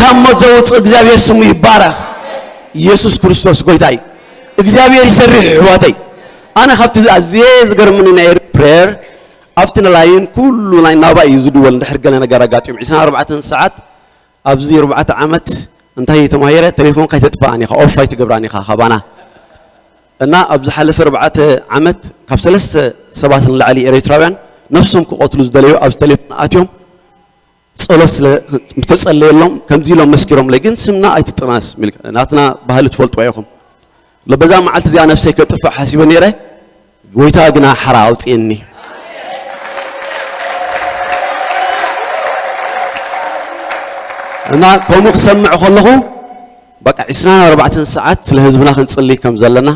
ካብ ሞት ዘውፅእ እግዚኣብሔር ስሙ ይባረኽ። ኢየሱስ ክርስቶስ ጎይታ እዩ። እግዚኣብሔር ይሰርሕ ይሕዋተይ። ኣነ ካብቲ ኣዝየ ዝገርምኒ ናይ ኤሪ ፕሬየር ኣብቲ ንላይን ኩሉ ናይ ናባ እዩ ዝድወል። እንድሕር ገለ ነገር ኣጋጢሙ ዕስራን ኣርባዕተን ሰዓት ኣብዚ ኣርባዕተ ዓመት እንታይ ተማሂረ? ቴሌፎን ካይተጥፋኣን ኢኻ፣ ኦፍ ኣይትገብራን ኢኻ ካባና። እና ኣብ ዝሓለፈ ኣርባዕተ ዓመት ካብ ሰለስተ ሰባት ንላዕሊ ኤርትራውያን ነፍሶም ክቐትሉ ዝደለዩ ኣብዚ ቴሌፎን ኣትዮም ጸሎት ስለ ዝተጸለየሎም ከምዚ ኢሎም መስኪሮምለይ። ግን ስምና ኣይትጥናስ ሚልካ ናትና ባህሊ ትፈልጥዎ ኢኹም። በዛ መዓልቲ እዚኣ ነፍሰይ ከጥፍእ ሓሲበ ነይረ። ጎይታ ግና ሓራ ኣውፅእኒ። እና ከምኡ ክሰምዕ ከለኹ በቃ ዕስራን ኣርባዕተን ሰዓት ስለ ህዝብና ክንጽሊ ከም ዘለና፣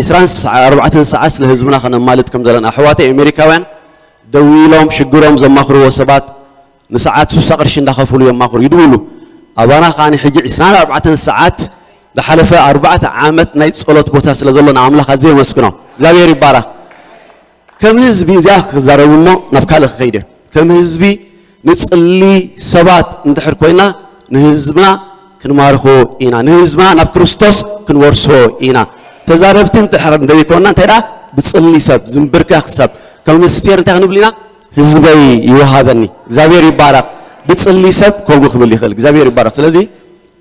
ዕስራን ኣርባዕተን ሰዓት ስለ ህዝብና ከነማልድ ከም ዘለና፣ ኣሕዋተይ ኣሜሪካውያን ደዊሎም ሽግሮም ዘማኽርዎ ሰባት ንሰዓት ሱሳ ቅርሺ እንዳኸፍሉ የማኽሩ ይድውሉ። ኣባና ከኣ ሕጂ ዕስራን ኣርባዕተን ሰዓት ዝሓለፈ ኣርባዕተ ዓመት ናይ ጸሎት ቦታ ስለ ዘሎ ንኣምላኽ ኣዝየ የመስግኖ። እግዚኣብሔር ይባረኽ። ከም ህዝቢ እዚኣ ክዛረብ እሞ ናብ ካልእ ክኸይድ እየ። ከም ህዝቢ ንጽሊ ሰባት እንድሕር ኮይና ንህዝብና ክንማርኾ ኢና። ንህዝብና ናብ ክርስቶስ ክንወርሶ ኢና። ተዛረብቲ እንድሕር እንተይኮንና እንታይ ደኣ ብጽሊ ሰብ ዝንብርከኽ ሰብ ከም ምስቴር እንታይ ክንብል ኢና? ህዝበይ ይወሃበኒ። እግዚኣብሔር ይባረኽ። ብጽሊ ሰብ ከምኡ ክብል ይኽእል። እግዚኣብሔር ይባረኽ። ስለዚ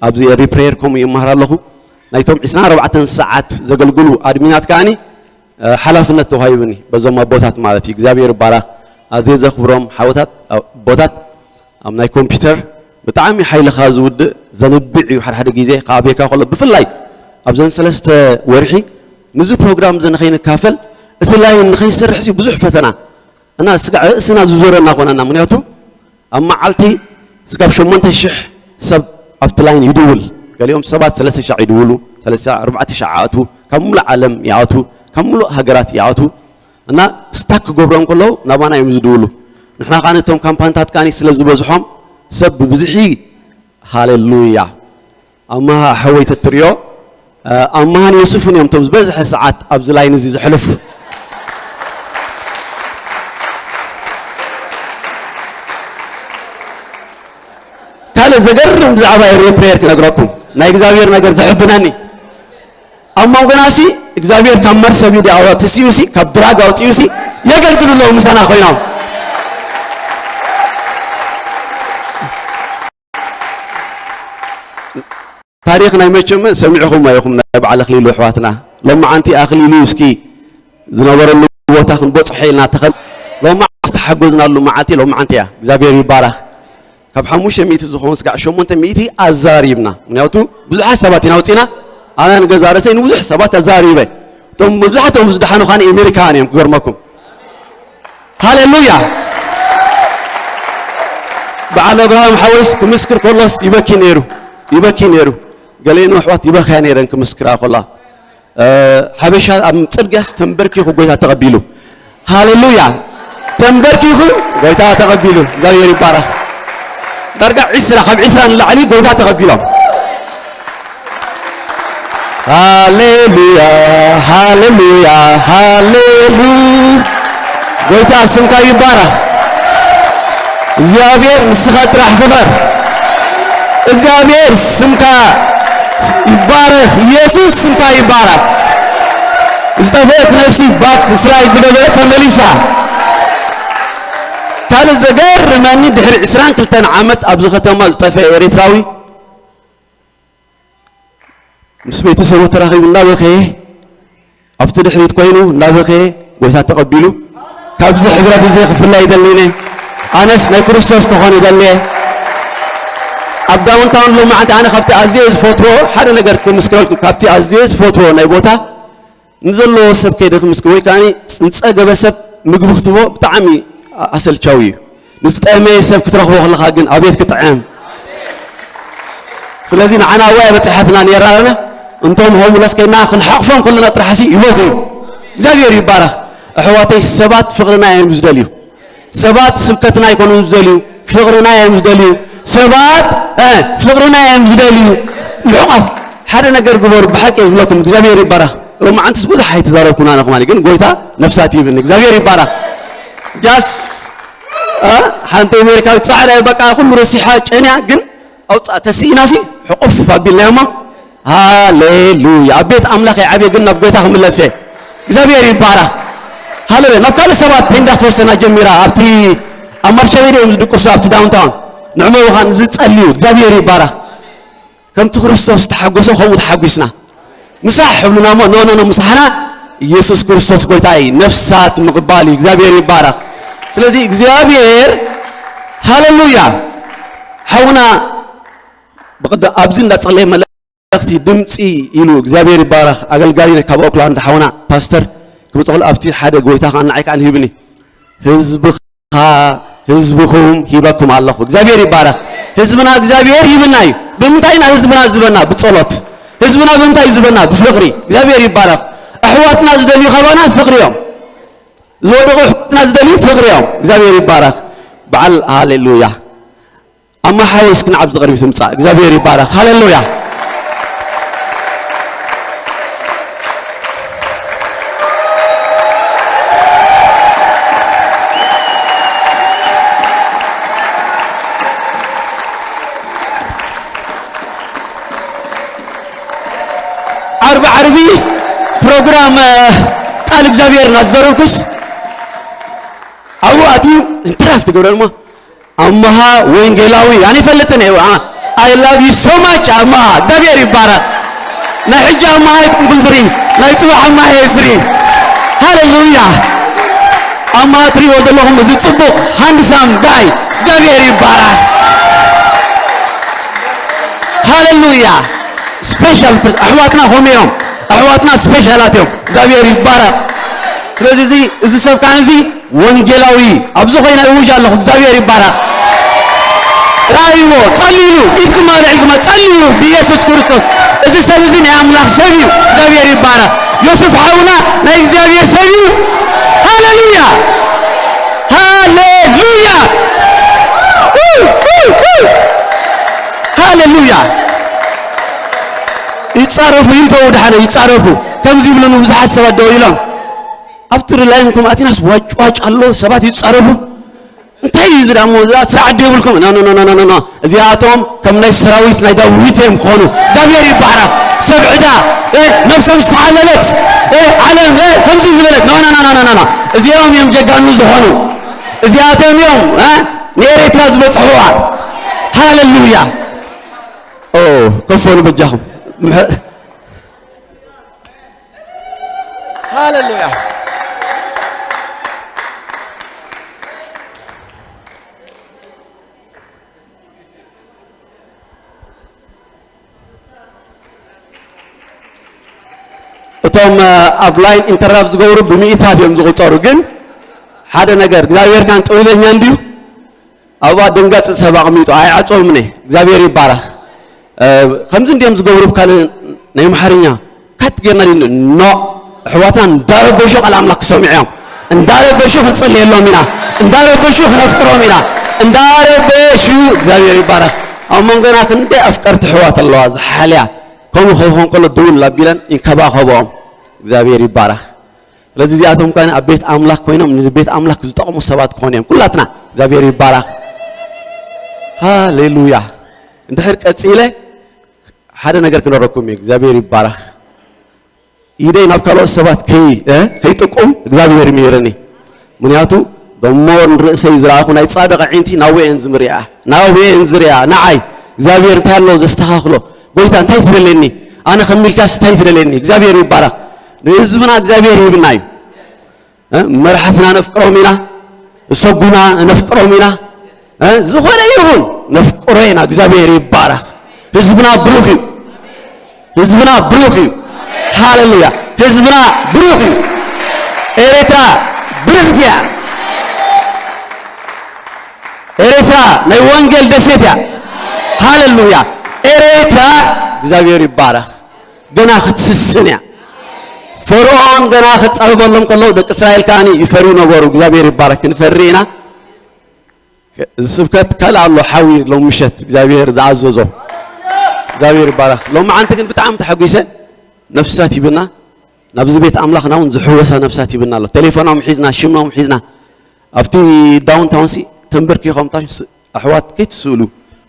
ኣብዚ ኤሪ ፕሬየር ከምኡ ይመሃር ኣለኹ። ናይቶም ዕስራን ኣርባዕተን ሰዓት ዘገልግሉ ኣድሚናት ከኣኒ እ፣ ሓላፍነት ተዋሂቡኒ በዞም ኣቦታት ማለት እዩ። እግዚኣብሔር ይባረኽ። ኣዝየ ዘኽብሮም ሓወታት ኣቦታት ኣብ ናይ ኮምፒውተር ብጣዕሚ ሓይልኻ ዝውድእ ዘንብዕ እዩ። ሓድሓደ ግዜ ከኣብየካ ከሎ ብፍላይ ኣብዘን ሰለስተ ወርሒ ንዚ ፕሮግራም እዚ ንኸይንካፈል እቲ ላይን ንኸይሰርሕ ሲ ብዙሕ ፈተና እና ስጋዕ ርእስና ዝዞረና ኮነና። ምክንያቱ ኣብ መዓልቲ ስጋብ ሸሞንተ ሽሕ ሰብ ኣብቲ ላይን ይድውል። ገሊኦም ሰባት ሰለስተ ሻዕ ይድውሉ፣ ሰለስተ ሻዕ፣ ኣርባዕተ ሻዕ ይኣትዉ፣ ካብ ሙሉእ ዓለም ይኣትዉ፣ ካብ ሙሉእ ሃገራት ይኣትዉ እና ስታክ ክገብሮም ከለዉ ናባና እዮም ዝድውሉ። ንሕና ከኣ ነቶም ካምፓንታት ከኣ ስለ ዝበዝሖም ሰብ ብብዝሒ ሃሌሉያ ኣማሃ ሓወይ ተትሪኦ ኣማሃን የሱፍን እዮም እቶም ዝበዝሐ ሰዓት ኣብዚ ላይን እዚ ዘሕልፉ። ካልእ ዘገርም ብዛዕባ ኤሪ ፕሬየር ክነግረኩም ናይ እግዚኣብሔር ነገር ዘሕብነኒ ኣብ መንጎና ሲ እግዚኣብሔር ካብ መርሰብ እዩ ተሲኡ ሲ ካብ ድራግ ኣውፂኡ ሲ የገልግሉ ኣለዉ ምሳና ኮይኖም። ታሪኽ ናይ መቸመ ሰሚዕኹም ኣይኹም ናይ በዓል ኣኽሊሉ ኣሕዋትና ሎማዓንቲ ኣኽሊሉ እስኪ ዝነበረሉ ቦታ ክንበፅሖ ኢልና ተኸ ሎማዓንቲ ዝተሓጎዝናሉ መዓልቲ ሎማዓንቲ እያ። እግዚኣብሔር ይባረኽ። ካብ ሓሙሽተ ሚእቲ ዝኾኑ ስጋዕ ሸሞንተ ሚእቲ ኣዛሪብና። ምክንያቱ ብዙሓት ሰባት ኢና ውፅና ኣነ ንገዛ ርእሰይ ንብዙሕ ሰባት ኣዛሪበ። እቶም መብዛሕትኦም ዝደሓኑ ካን ኣሜሪካን እዮም ክገርመኩም። ሃሌሉያ። በዓል ኣብርሃም ሓወይስ ክምስክር ከሎስ ይበኪ ነይሩ ይበኪ ነይሩ። ገሌኑ ኣሕዋት ይበኽያ ነይረን ክምስክራ ከላ ሓበሻ ኣብ ፅርግያስ ተንበርኪኹ ጎይታ ተቐቢሉ። ሃሌሉያ። ተንበርኪኹ ጎይታ ተቐቢሉ። እግዚኣብሔር ይባረኽ። ዳርጋ ዒስራ ካብ ዒስራ ንላዕሊ ጎይታ ተቐቢሎም። ሃሌሉያ ሃሌሉያ ሃሌሉ ጎይታ ስምካ ይባረኽ። እግዚኣብሔር ንስኻ ጥራሕ ክበር። እግዚኣብሔር ስምካ ይባረኽ። ኢየሱስ ስምካ ይባረኽ። ዝጠፈአት ነፍሲ ባክ ስላይ ዝገበረ ተመሊሳ። ካልእ ዘገርመኒ ድሕሪ ዕስራን ክልተን ዓመት ኣብዚ ከተማ ዝጠፈአ ኤርትራዊ ምስ ቤተሰቡ ተራኺቡ እንዳበኸየ ኣብቲ ድሕሪት ኮይኑ እንዳበኸየ ጎይታ ተቐቢሉ ካብዚ ሕብረት እዚ ክፍለ ይደሊነ ኣነስ ናይ ክርስቶስ ክኾን ይደልየ ኣብ ዳውንታውን ሎማዓንቲ ኣነ ካብቲ ኣዝየ ዝፈትዎ ሓደ ነገር ክምስክረልኩም ካብቲ ኣዝየ ዝፈትዎ ናይ ቦታ ንዘለዎ ሰብ ከይደ ክምስክር ወይ ከዓ ንፀገበ ሰብ ምግቢ ክትቦ ብጣዕሚ ኣሰልቻዊ እዩ። ንዝጠመየ ሰብ ክትረኽቦ ከለኻ ግን ኣቤት ክጥዕም። ስለዚ ንዓና እዋ በፂሓትና ነራ ኣለና እንቶም ሆምለስ ከይና ክንሓቕፎም ከለና ጥራሕሲ ይበኹ። እግዚኣብሔር ይባረኽ። ኣሕዋተይ ሰባት ፍቕርና እዮም ዝደልዩ። ሰባት ስብከትና ኣይኮኑን ዝደልዩ፣ ፍቕርና እዮም ዝደልዩ። ሰባት ፍቕርና እዮም ዝደልዩ። ልሑቓት ሓደ ነገር ግበሩ፣ ብሓቂ እየ ዝብለኩም፣ እግዚኣብሔር ይባረኽ። ሎማዓንትስ ብዙሕ ኣይተዛረብኩን ኣነ ከማን፣ ግን ጎይታ ነፍሳት ይብኒ። እግዚኣብሔር ይባረኽ። ጃስ ሓንቲ ኣሜሪካዊት ፃዕዳ በቃ ኩሉ ረሲሓ ጨንያ፣ ግን ኣውፃ ተስኢናሲ ሕቁፍ ኣቢልናዮ እሞ፣ ሃሌሉያ። ኣብ ቤት ኣምላኽ ይዓብየ ግን ናብ ጎይታ ክምለስ እየ። እግዚኣብሔር ይባረኽ። ሃሌሉያ። ናብ ካልእ ሰባት ቴንዳ ተወሰና ጀሚራ ኣብቲ ኣብ ማርሻ ሜዳ እዮም ዝድቅሱ ኣብቲ ዳውንታውን ንዕመ ውኻን ዝጸልዩ እግዚኣብሔር ይባረኽ። ከምቲ ክርስቶስ ተሓጎሰ ከምኡ ተሓጒስና ምሳሕ ሕብሉና እሞ ኖ ኖ ኖ ምሳሕና ኢየሱስ ክርስቶስ ጎይታ እዩ። ነፍሳት ምቕባል እዩ። እግዚኣብሔር ይባረኽ። ስለዚ እግዚኣብሔር ሃሌሉያ። ሓውና ብቕዳ ኣብዚ እንዳጸለየ መለ እቲ ድምፂ ኢሉ እግዚኣብሔር ይባረኽ ኣገልጋሊ ካብ ኦክላንድ ሓውና ፓስተር ክምፅእ ከሎ ኣብቲ ሓደ ጎይታ ከዓ ንዓይ ከዓ ሂብኒ ህዝብኻ ህዝብኹም ሂበኩም ኣለኹ እግዚኣብሔር ይባረኽ ህዝብና እግዚኣብሔር ሂብና እዩ ብምንታይ ኢና ህዝብና ዝበና ብፀሎት ህዝብና ብምንታይ ዝበና ብፍቅሪ እግዚኣብሔር ይባረኽ ኣሕዋትና ዝደልዩ ካባና ፍቅሪ እዮም ዝወደቁ ኣሕዋትና ዝደልዩ ፍቅሪ እዮም እግዚኣብሔር ይባረኽ በዓል ሃሌሉያ ኣማ ሓወይ እስኪ ንዓብ ዝቕርቢ ትምጻእ እግዚኣብሔር ይባረኽ ሃሌሉያ ዓርቢ ዓርቢ ፕሮግራም ቃል እግዚኣብሔር እናዘረብኩስ ኣብኡ ኣትዩ እንታይ ትገብረ ድማ ኣመሃ ወንጌላዊ ኣነ ይፈልጥን እየ I love you so much ኣመሃ እግዚኣብሔር ይባረክ ናይ ሕጂ ኣመሃ ኣይኮንኩን ዝርኢ ናይ ፅባሕ ኣመሃ እየ ዝርኢ ሃሌሉያ ኣመሃ ትሪእዎ ዘለኹም እዚ ፅቡቅ ሃንድሳም ጋይ እግዚኣብሔር ይባረክ ሃሌሉያ ስፔሻል ኣሕዋትና ከምኡ እዮም ኣሕዋትና ስፔሻላት እዮም እግዚኣብሔር ይባረክ ስለዚ እዚ ሰብ ከዓ እዚ ወንጌላዊ ኣብዚ ኮይነ እውጅ ኣለኹ እግዚኣብሔር ይባረክ ራእይዎ ጸልዩ ኢድኩም ኣልዒልኩም ጸልዩ ብኢየሱስ ክርስቶስ እዚ ሰብ እዚ ናይ ኣምላኽ ሰብ እዩ እግዚኣብሔር ይባረክ ዮሱፍ ሓውና ናይ እግዚኣብሔር ሰብ እዩ ሃሌሉያ ሃሌሉያ ሃሌሉያ ይጻረፉ ይንተው ድሓነ ይጻረፉ ከምዚ ይብሉኒ ብዙሓት ሰባት ደው ኢሎም ኣብቲ ሪላይን ኮምኣቲናስ ዋጭዋጭ ኣሎ ሰባት ይጻረፉ እንታይ እዩ ዝዳሞ እዛ ስራሕ ዓዲ የብልኩም ኖ ኖ ኖ ኖ ኖ እዚኣቶም ከም ናይ ሰራዊት ናይ ዳዊት እዮም ክኾኑ እግዚኣብሔር ይባረክ ሰብ ዕዳ ነብሶም ዝተሓለለት ዓለም ከምዚ ዝበለት ኖ ኖ ኖ ኖ እዚኦም እዮም ጀጋኑ ዝኾኑ እዚኣቶም እዮም ንኤሬትራ ዝበፅሕዋ ሃሌሉያ ከፈሉ በጃኹም ሃሌሉያ እቶም ኣብ ላይን ኢንተራፕት ዝገብሩ ብምኢታት እዮም ዝቁፀሩ ግን ሓደ ነገር እግዚኣብሔር ካን ጥበበኛ እንድዩ ኣብኣ ደንጋፂ ሰብ ኣቕሚጡ ኣይዓፀውምኒ እግዚኣብሔር ይባረኽ ከምዚ እንዲኦም ዝገብሩ ካልእ ናይ ኣምሓርኛ ካት ጌርና ዲን ኖ ኣሕዋትና እንዳረበሹ ቃል ኣምላኽ ክሰምዑ እዮም እንዳረበሹ ክንፅልየሎም ኢና እንዳረበሹ ክነፍቅሮም ኢና እንዳረበሹ እግዚኣብሔር ይባረኽ ኣብ መንጎና ክንደይ ኣፍቀርቲ ኣሕዋት ኣለዋ ዝሓልያ ከምኡ ክኸውን ከሎ ደውል ኣቢለን ይንከባኸብኦም እግዚኣብሔር ይባረኽ ስለዚ እዚኣቶም ከ ኣብ ቤት ኣምላኽ ኮይኖም ንቤት ኣምላኽ ዝጠቕሙ ሰባት ክኾኑ እዮም ኩላትና እግዚኣብሔር ይባረኽ ሃሌሉያ እንድሕር ቀፂለ ሓደ ነገር ክነረኩም እዩ እግዚኣብሔር ይባረኽ ኢደይ ናብ ካልኦት ሰባት ከይ ከይጥቁም እግዚኣብሔር ይምህረኒ ምክንያቱ ደሞር ንርእሰይ ዝረኣኹ ናይ ጻድቕ ኣዒንቲ ናብኤን ዝምርያ ናብኤን ዝርያ ንዓይ እግዚኣብሔር እንታይ ኣሎ ዘስተኻኽሎ ጎይታ እንታይ ትደልየኒ ኣነ ከሚልካስ እንታይ ትደልየኒ እግዚኣብሔር ይባረኽ ንህዝብና እግዚኣብሔር ይህብና እዩ መራሕትና ነፍቅሮም ኢና እሰጉና ነፍቅሮም ኢና ዝኾነ ይኹን ነፍቅሮ ኢና እግዚኣብሔር ይባረኽ ህዝብና ብሩኽ እዩ ህዝብና ብሩኽ እዩ ሃሌሉያ ህዝብና ብሩኽ እዩ ኤርትራ ብርኽቲ እያ ኤርትራ ናይ ወንጌል ደሴት እያ ሃሌሉያ ኤርትራ እግዚኣብሔር ይባረኽ ገና ክትስስን እያ ፈርዖን ገና ክፀበበሎም ከለዉ ደቂ እስራኤል ከዓ ይፈርዩ ነበሩ እግዚኣብሔር ይባረክ ክንፈሪ ኢና እዚ ስብከት ካልእ ኣሎ ሓዊ ሎም ምሸት እግዚኣብሔር ዝኣዘዞ እግዚኣብሔር ይባረክ ሎም መዓንቲ ግን ብጣዕሚ ተሓጒሰ ነፍሳት ይብና ናብዚ ቤት ኣምላኽና እውን ዝሕወሳ ነፍሳት ይብና ኣሎ ቴሌፎኖም ሒዝና ሽሞም ሒዝና ኣብቲ ዳውንታውን ሲ ተንበርኪኾም ኣሕዋት ከይትስእሉ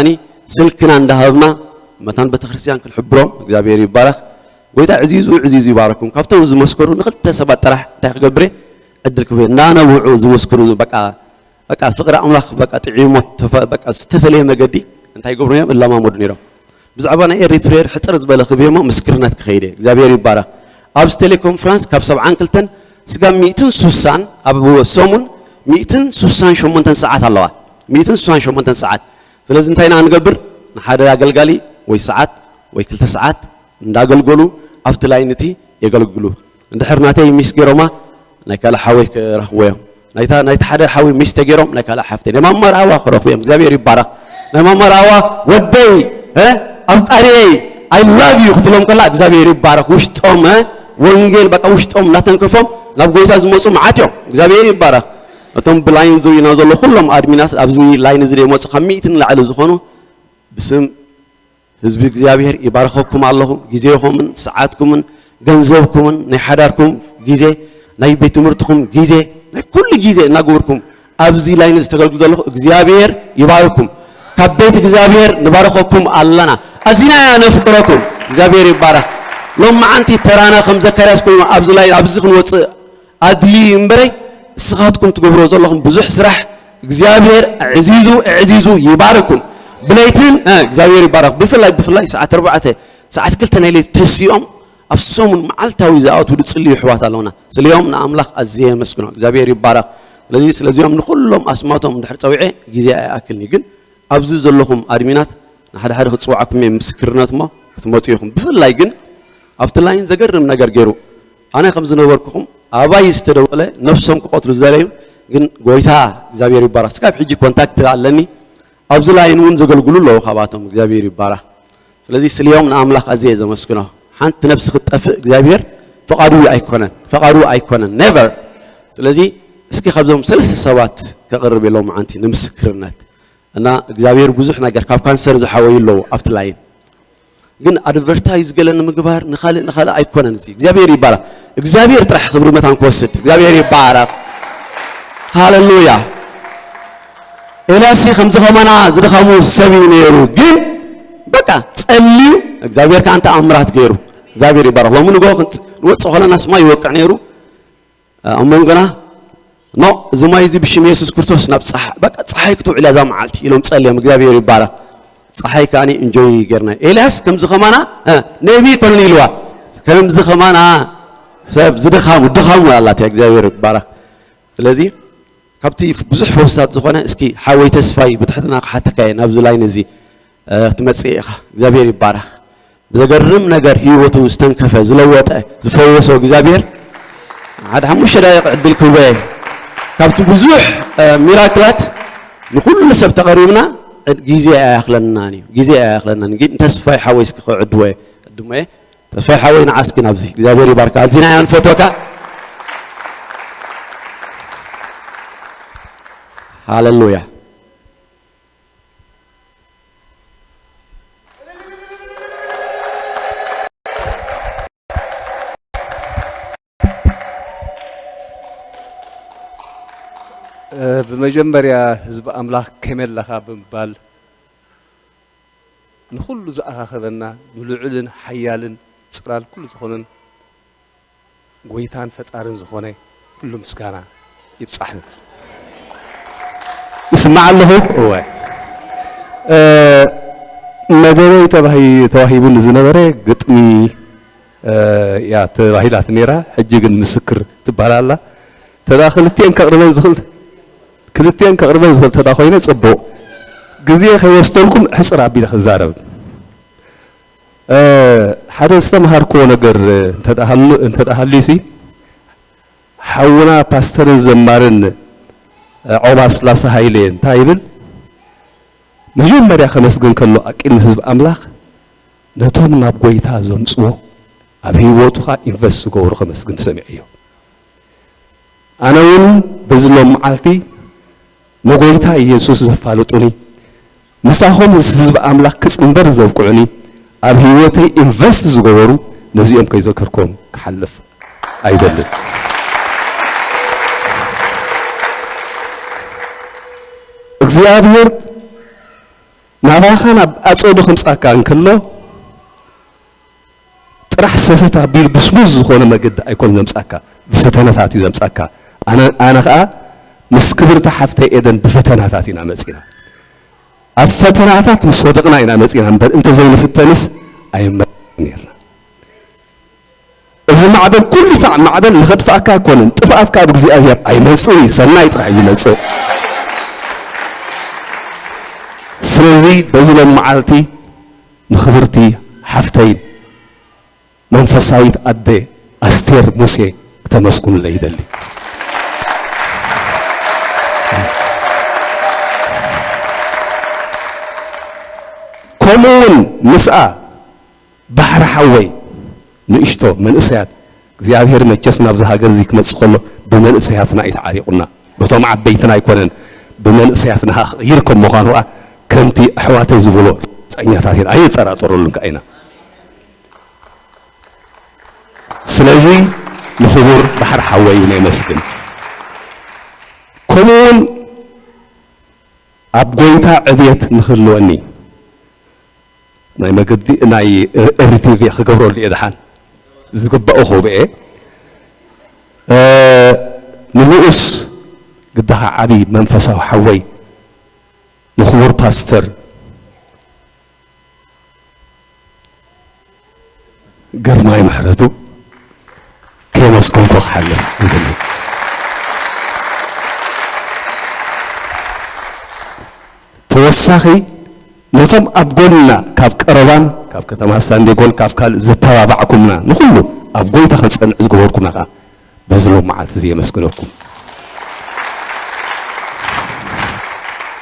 ከኣኒ ስልክና እንዳሃብና መታን ቤተክርስትያን ክንሕብሮም እግዚኣብሔር ይባረኽ። ጎይታ ዕዚዙ ዕዚዙ ይባረኩም። ካብቶም ዝመስከሩ ንክልተ ሰባት ጥራሕ እንታይ ክገብር እየ? ዕድል ክህብ እየ። እንዳነብዑ ዝመስክሩ በቃ በቃ ፍቕሪ ኣምላኽ በቃ ጥዒሞ ተፈ- በቃ ዝተፈለየ መገዲ እንታይ ይገብሩ እዮም? እለማመዱ ነይሮም። ብዛዕባ ናይ ኤሪ ፕሬየር ሕፅር ዝበለ ክህብ እየ እሞ ምስክርነት ክኸይድ እየ። እግዚኣብሔር ይባረኽ። ኣብዚ ቴሌኮንፈረንስ ካብ ሰብዓን ክልተን ስጋብ ሚእትን ሱሳን ኣብ ሰሙን ሚእትን ሱሳን ሸሞንተን ሰዓት ኣለዋ። ሚእትን ሱሳን ሸሞንተን ሰዓት። ስለዚ እንታይ ኢና ንገብር? ንሓደ ኣገልጋሊ ወይ ሰዓት ወይ ክልተ ሰዓት እንዳገልገሉ ኣብቲ ላይን እቲ የገልግሉ። እንድሕር ናተይ ሚስ ገይሮማ ናይ ካልእ ሓወይ ክረኽብዎ እዮም። ናይታ ናይቲ ሓደ ሓወይ ሚስ ተገይሮም ናይ ካልእ ሓፍተይ ናይ ማማ ራህዋ ክረኽቡ እዮም። እግዚኣብሔር ይባረኽ። ናይ ማማ ራህዋ ወደይ እ ኣፍቃሪየይ I love you ክትብሎም ከላ እግዚኣብሔር ይባረኽ። ውሽጦም እ ወንጌል በቃ ውሽጦም እናተንከፎም ናብ ጎይታ ዝመፁ መዓት እዮም። እግዚኣብሔር ይባረኽ። እቶም ብላይን ዙሪና ዘሎ ኩሎም ኣድሚናት ኣብዚ ላይን እዚ ዘይመፁ ካብ ሚእቲ ንላዕሊ ዝኾኑ ብስም ህዝቢ እግዚኣብሔር ይባርኸኩም ኣለኹ። ግዜኹምን ሰዓትኩምን ገንዘብኩምን ናይ ሓዳርኩም ግዜ ናይ ቤት ትምህርትኹም ግዜ ናይ ኩሉ ግዜ እናገበርኩም ኣብዚ ላይን ዝተገልግሉ ዘለኹ እግዚኣብሔር ይባርኩም። ካብ ቤት እግዚኣብሔር ንባርኸኩም ኣለና። ኣዚና ኢና ነፍቅረኩም። እግዚኣብሔር ይባረኽ። ሎም መዓንቲ ተራና ከም ዘካርያስ ኮይኑ ኣብዚ ላይን ኣብዚ ክንወፅእ ኣድልዩ እምበረይ እስኻትኩም ትገብሮ ዘለኹም ብዙሕ ስራሕ እግዚኣብሔር ኣዕዚዙ ኣዕዚዙ ይባርኩም። ብለይትን እ እግዚኣብሔር ይባረኽ። ብፍላይ ብፍላይ ሰዓት ኣርባዕተ ሰዓት ክልተ ናይ ለይቲ ተሲኦም ኣብ ሰሙን መዓልታዊ ዝኣትዉ ዝጽልዩ ኣሕዋት ኣለውና። ስለዮም ንኣምላኽ ኣዝየ የመስግኖ። እግዚኣብሔር ይባረኽ። ስለዚ ስለዚኦም ንኹሎም ኣስማቶም እንድሕር ጸዊዐ ግዜ ኣይኣክልኒ፣ ግን ኣብዚ ዘለኹም ኣድሚናት ንሓደ ሓደ ክጽውዓኩም እየ ምስክርነት እሞ ክትመጹ ኢኹም። ብፍላይ ግን ኣብቲ ላይን ዘገርም ነገር ገይሩ ኣነ ከም ዝነበርኩኹም ኣባይ ዝተደወለ ነፍሶም ክቐትሉ ዝደለዩ ግን ጎይታ እግዚኣብሔር ይባረኽ ስጋብ ሕጂ ኮንታክት ኣለኒ። ኣብዚ ላይን እውን ዘገልግሉ ኣለዉ ካብኣቶም እግዚኣብሔር ይባረኽ። ስለዚ ስልዮም ንኣምላኽ ኣዝየ ዘመስግኖ። ሓንቲ ነፍሲ ክትጠፍእ እግዚኣብሔር ፈቓዱ ኣይኮነን ፈቓዱ ኣይኮነን ነቨር። ስለዚ እስኪ ካብዞም ሰለስተ ሰባት ከቕርብ የለዉ መዓንቲ ንምስክርነት እና እግዚኣብሔር ብዙሕ ነገር ካብ ካንሰር ዝሓወዩ ኣለዉ ኣብቲ ላይን ግን ኣድቨርታይዝ ገለ ንምግባር ንኻልእ ንኻልእ ኣይኮነን። እዚ እግዚኣብሔር ይባረክ። እግዚኣብሔር ጥራሕ ክብሪ መታን ክወስድ እግዚኣብሔር ይባረክ። ሃሌሉያ። ኤልያስ ከምዚ ከማና ዝድኻሙ ሰብ እዩ ነይሩ፣ ግን በቃ ጸልዩ እግዚኣብሔር ከኣ እንተ ኣምራት ገይሩ እግዚኣብሔር ይባረክ። ሎሚ ንጎ ክንወጽእ ከለና ስማ ይወቅዕ ነይሩ። ኣብ መንጎና ኖ እዚ ማይ እዚ ብሽም የሱስ ክርስቶስ ናብ ፀሓ በቃ ፀሓይ ክትውዕል እያ እዛ መዓልቲ ኢሎም ፀልዮም እግዚኣብሔር ይባረክ። ፀሓይ ከዓኒ እንጆይ ገርና ኤልያስ ከምዚ ከማና ነቢ ይኮነን ኢልዋ ከምዚ ከማና ሰብ ዝድኻሙ ድኻሙ ኣላት እግዚኣብሔር ይባረክ። ስለዚ ካብቲ ብዙሕ ፈውስታት ዝኾነ እስኪ ሓወይ ተስፋይ ብትሕትና ክሓተካ እየ ናብዚ ላይን እዚ ክትመፅእ ኢኻ እግዚኣብሔር ይባረክ። ብዘገርም ነገር ህይወቱ ዝተንከፈ ዝለወጠ ዝፈወሶ እግዚኣብሔር ሓደ ሓሙሽተ ደቂቕ ዕድል ክህቦ እየ። ካብቲ ብዙሕ ሚራክላት ንኩሉ ሰብ ተቐሪብና ግዜ ኣያኽለናን እዩ ግዜ ኣያኽለናን ግን ተስፋይ ሓወይ እስኪ ክዕድሞ እየ። ዕድሞ እየ ተስፋይ ሓወይ ንዓስኪ ናብዚ እግዚኣብሔር ይባርካ ኣዚና እያ ንፈትወካ። ሃሌሉያ። ብመጀመርያ ህዝቢ ኣምላኽ ከመይ ኣለኻ ብምባል ንኹሉ ዝኣኻኸበና ንልዑልን ሓያልን ጽላል ኩሉ ዝኾነን ጎይታን ፈጣርን ዝኾነ ኩሉ ምስጋና ይብጻሕ ንብል። ይስማዕ ኣለኹ? እወ። መደበይ ተባሂ ተዋሂቡኒ ዝነበረ ግጥሚ እያ ተባሂላት ነይራ። ሕጂ ግን ምስክር ትበሃል ኣላ። ተዳ ክልቲኤን ከቕርበን ዝኽእል ክልቲኤን ከቕርበን ዝኽእል ተዳ ኮይነ ጽቡቕ። ግዜ ከይወስደልኩም ሕጽር ኣቢለ ክዛረብ። ሓደ ዝተምሃርክዎ ነገር እንተተሃልዩ ሲ ሓውና ፓስተርን ዘማርን ዖባ ስላሰ ሃይለ እንታይ ይብል? መጀመርያ ከመስግን ከሎ ኣብ ቅድሚ ህዝቢ ኣምላኽ ነቶም ናብ ጎይታ ዘምጽዎ ኣብ ህይወቱ ኸኣ ኢንቨስት ዝገብሩ ከመስግን ሰሚዐዮ። ኣነ እውን በዚ ሎም መዓልቲ ንጎይታ ኢየሱስ ዘፋልጡኒ፣ ምሳኹም ምስ ህዝቢ ኣምላኽ ክጽንበር ዘብቅዑኒ፣ ኣብ ህይወተይ ኢንቨስት ዝገበሩ ነዚኦም ከይዘከርኩም ክሓልፍ ኣይደልን። እግዚኣብሔር ናባኻ ናብ ኣጸዱ ከምጻካ እንከሎ ጥራሕ ሰተት ኣቢሉ ብስሙዝ ዝኾነ መገዲ ኣይኮን ዘምጻካ፣ ብፈተነታት እዩ ዘምጻካ። ኣነ ኣነ ኸኣ ምስ ክብርቲ ሓፍተይ ኤደን ብፈተናታት ኢና መጺና። ኣብ ፈተናታት ምስ ወደቕና ኢና መጺና እምበር እንተዘይንፍተንስ ኣይመጽእን ኔርና። እዚ ማዕበል ኩሉ ሳዕ ማዕበል ንኸጥፍኣካ ኣይኮነን። ጥፍኣት ካብ እግዚኣብሔር ኣይመጽእን እዩ፣ ሰናይ ጥራሕ እዩ ዝመጽእ። ስለዚ በዚ ሎም መዓልቲ ንኽብርቲ ሓፍተይ መንፈሳዊት ኣደ ኣስቴር ሙሴ ክተመስግኑለይ ይደሊ። ከምኡ እውን ምስኣ ባሕሪ ሓወይ ንእሽቶ መንእሰያት እግዚኣብሔር መቸስ ናብዚ ሃገር እዚ ክመጽእ ከሎ ብመንእሰያትና እዩ ተዓሪቑና። በቶም ዓበይትና ኣይኮነን፣ ብመንእሰያትና ኸኣ ክቕይር ከም ምዃኑ ኸኣ ከምቲ ኣሕዋተይ ዝበሎ ርግጸኛታት ኢና፣ ኣይንጠራጠረሉን ከኣ ኢና። ስለዚ ንኽቡር ባሕሪ ሓወይ እውን የመስግን። ከምኡ እውን ኣብ ጎይታ ዕብየት ንኽህልወኒ ናይ መገዲ ናይ ር-፣ ር ቲ ቪ ክገብረሉ እየ ደሓን ዝግባኦ ክህቦ እየ። እ፣ ንንኡስ ግዳኻ ዓቢ መንፈሳዊ ሓወይ ንኽቡር ፓስተር ግርማይ ምሕረቱ ከየመስገንኩ ክሓልፍ ይደሊ። ተወሳኺ ነቶም ኣብ ጎንና ካብ ቀረባን ካብ ከተማ ሳንዴጎን ካብ ካልእ ዘተባባዕኩምና ንኹሉ ኣብ ጎይታ ክንጸንዕ ዝገበርኩምና ከኣ በዚ ሎም መዓልቲ እዚ የመስግነኩም።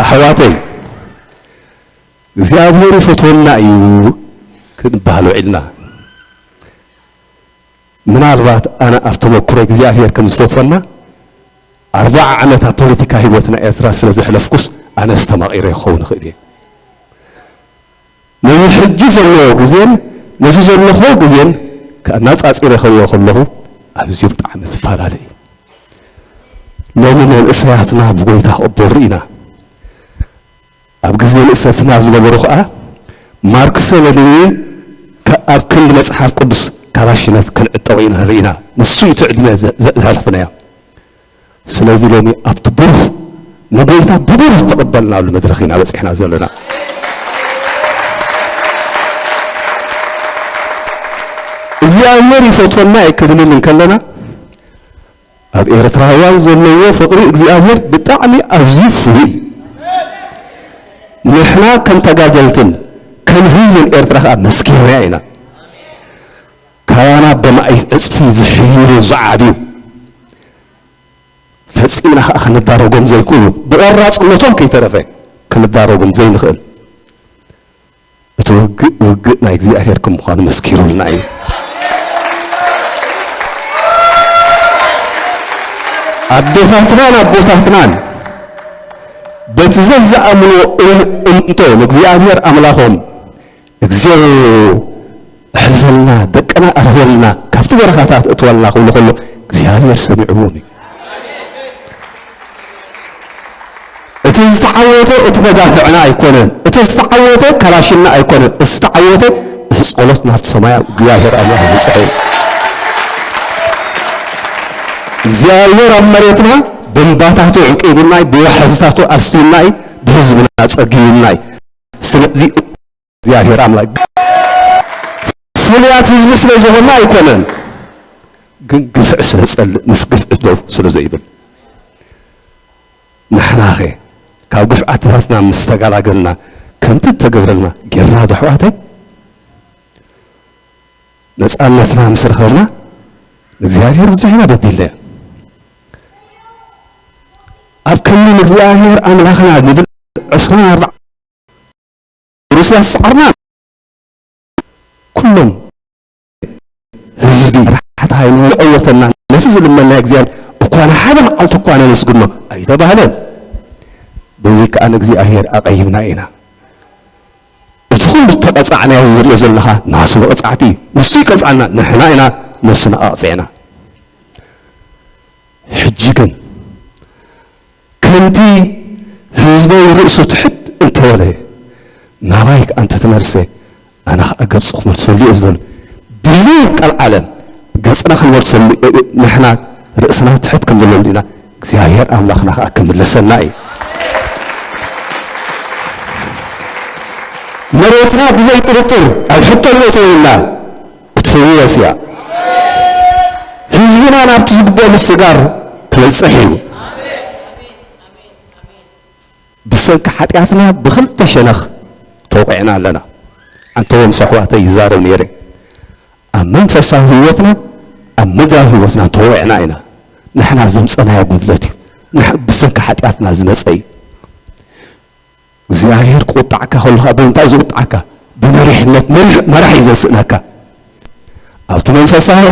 ኣሕዋተይ፣ እግዚኣብሔር ይፈትወና እዩ ክንበሃል ውዒልና። ምናልባት ኣነ ኣብ ተመክሮ እግዚኣብሔር ከም ዝፈትወና ኣርብዓ ዓመት ኣብ ፖለቲካ ህይወትና ኤርትራ ስለ ዘሕለፍኩስ ኣነ ኣስተማቒረ ክኸውን እኽእል እየ። ነዚ ሕጂ ዘለዎ ግዜን ነዚ ዘለኹዎ ግዜን ከኣናጻጺረ ክርእዮ ከለኹ ኣዝዩ ብጣዕሚ ዝፈላለ እዩ። ሎሚ መንእሰያትና ብጎይታ ክቕበሩ ኢና። ኣብ ግዜ ንእሰትና ዝነበሩ ኸኣ ማርክሰ ለኒንን ከ-፣ ኣብ ክንዲ መጽሓፍ ቅዱስ ካላሽነት ክንዕጠቑ ኢና ርኢና። ንሱ እዩ እቲ ዕድመ ዘ-፣ ዘ-፣ ዘሕለፍናዮ። ስለዚ ሎሚ ኣብቲ ብሩህ፣ ንጎይታ ብብሩህ እተቐበልናሉ መድረኽ ኢና በጺሕና ዘለና። እግዚኣብሔር ይፈትወና እዩ ክንብል እንከለና፣ ኣብ ኤርትራውያን ዘለዎ ፍቕሪ እግዚኣብሔር ብጣዕሚ ኣዝዩ ፍሉይ እዩ። ንሕና ከም ተጋደልትን ከም ህዝብን ኤርትራ ኸኣ መስኪርናዮ ኢና። ካባና ብማእት ዕጽፊ ዝሕይሉ ዝዓብዩ ፈጺምና ኸኣ ክንዳረጎም ዘይክእሉ፣ ብቖራጽነቶም ከይተረፈ ክንዳረጎም ዘይንኽእል፣ እቲ ውግእ፣ ውግእ ናይ እግዚኣብሔር ከም ምዃኑ መስኪሩልና እዩ። ኣዴታትናን ኣቦታትናን በቲ ዘዝኣምንዎ እም-፣ እምንቶ ንእግዚኣብሔር ኣምላኾም፣ "እግዚኣብሔር ኣሕልፈልና፣ ደቅና ኣርህበልና፣ ካብቲ በረኻታት እትወልና" ክብሉ ከሎ እግዚኣብሔር ሰሚዕዎም እዩ። እቲ ዝተዓወተ እቲ መዳፍዕና ኣይኮነን፣ እቲ ዝተዓወተ ካላሽንና ኣይኮነን፣ እቲ ዝተዓወተ እቲ ጸሎት ናብቲ ሰማያዊ እግዚኣብሔር ኣምላኽ ይብጽሕ እዩ። እግዚኣብሔር ኣብ መሬትና ብእምባታቱ ዕቂቡና እዩ፣ ብወሓዝታቱ ኣስትዩና እዩ፣ ብህዝብና ጸጊቡና እዩ። ስለዚ እግዚኣብሔር ኣምላኽ ፍሉያት ህዝቢ ስለ ዝኾንና ኣይኮነን፣ ግን ግፍዒ ስለ ዝጸልእ ምስ ግፍዒ ደው ስለ ዘይብል። ንሕናኸ ካብ ግፍዓትታትና ምስ ተገላገልና ከምቲ እተገብረልና ጌርና ዶ ኣሕዋተይ? ነጻነትና ምስ ረኸብና ንእግዚኣብሔር ብዙሕ ኢና በዲልና። ኣብ ክንዲ ንእግዚኣብሔር ኣምላኽና ንብል ዕስራን ኣርባዕተን ኢሳያስ ዝሰዓርና ኩሎም ህዝቢ ራሕቲ ሃይሉ ንዕወተና ነቲ ዝልመና እግዚኣብሔር እኳ ንሓደ መዓልቲ እኳ ነመስግኖ ኣይተባህለን። በዚ ከኣ ንእግዚኣብሔር ኣቐይምና ኢና። እቲ ኩሉ እተቐጻዕናዮ ዝርእዮ ዘለኻ ናቱ መቕጻዕቲ እዩ። ንሱ ይቀጽዓና፣ ንሕና ኢና ነብስና ኣቕጺዕና። ሕጂ ግን ከምቲ ህዝበይ ርእሱ ትሕት እንተበለ፣ ናባይ ከኣ እንተተመልሰ፣ ኣነ ኸኣ ገጹ ክመልሰሉ እየ ዝበሉ። ብዘይ ቀልዓለም ገጽና ክንመልሰሉ፣ ንሕና ርእስና ትሕት ከም ዘለሉ ኢና። እግዚኣብሔር ኣምላኽና ኸኣ ክምለሰና እዩ። መሬትና ብዘይ ጥርጥር ኣብ ሕቶ ይእተወና። እቲ ፈውስ እያ። ህዝብና ናብቲ ዝግብኦ ምስጋር ክበጽሕ እዩ። ብሰንኪ ሓጢኣትና ብኽልተ ሸነኽ ተወቒዕና ኣለና። ኣንተዎም ኣሕዋተይ ይዛረብ ነይረ። ኣብ መንፈሳዊ ህይወትና፣ ኣብ ምድራዊ ህይወትና ተወቒዕና ኢና። ንሕና ዘምጸናዮ ጉድለት እዩ። ንሕ-፣ ብሰንኪ ሓጢኣትና ዝመጸ እዩ። እግዚኣብሔር ክቁጣዓካ ከሎ ኸኣ ብምንታይ እዩ ዝቁጣዓካ? ብመሪሕነት፣ መሪሕ-፣ መራሕ እዩ ዘስእነካ። ኣብቲ መንፈሳዊ፣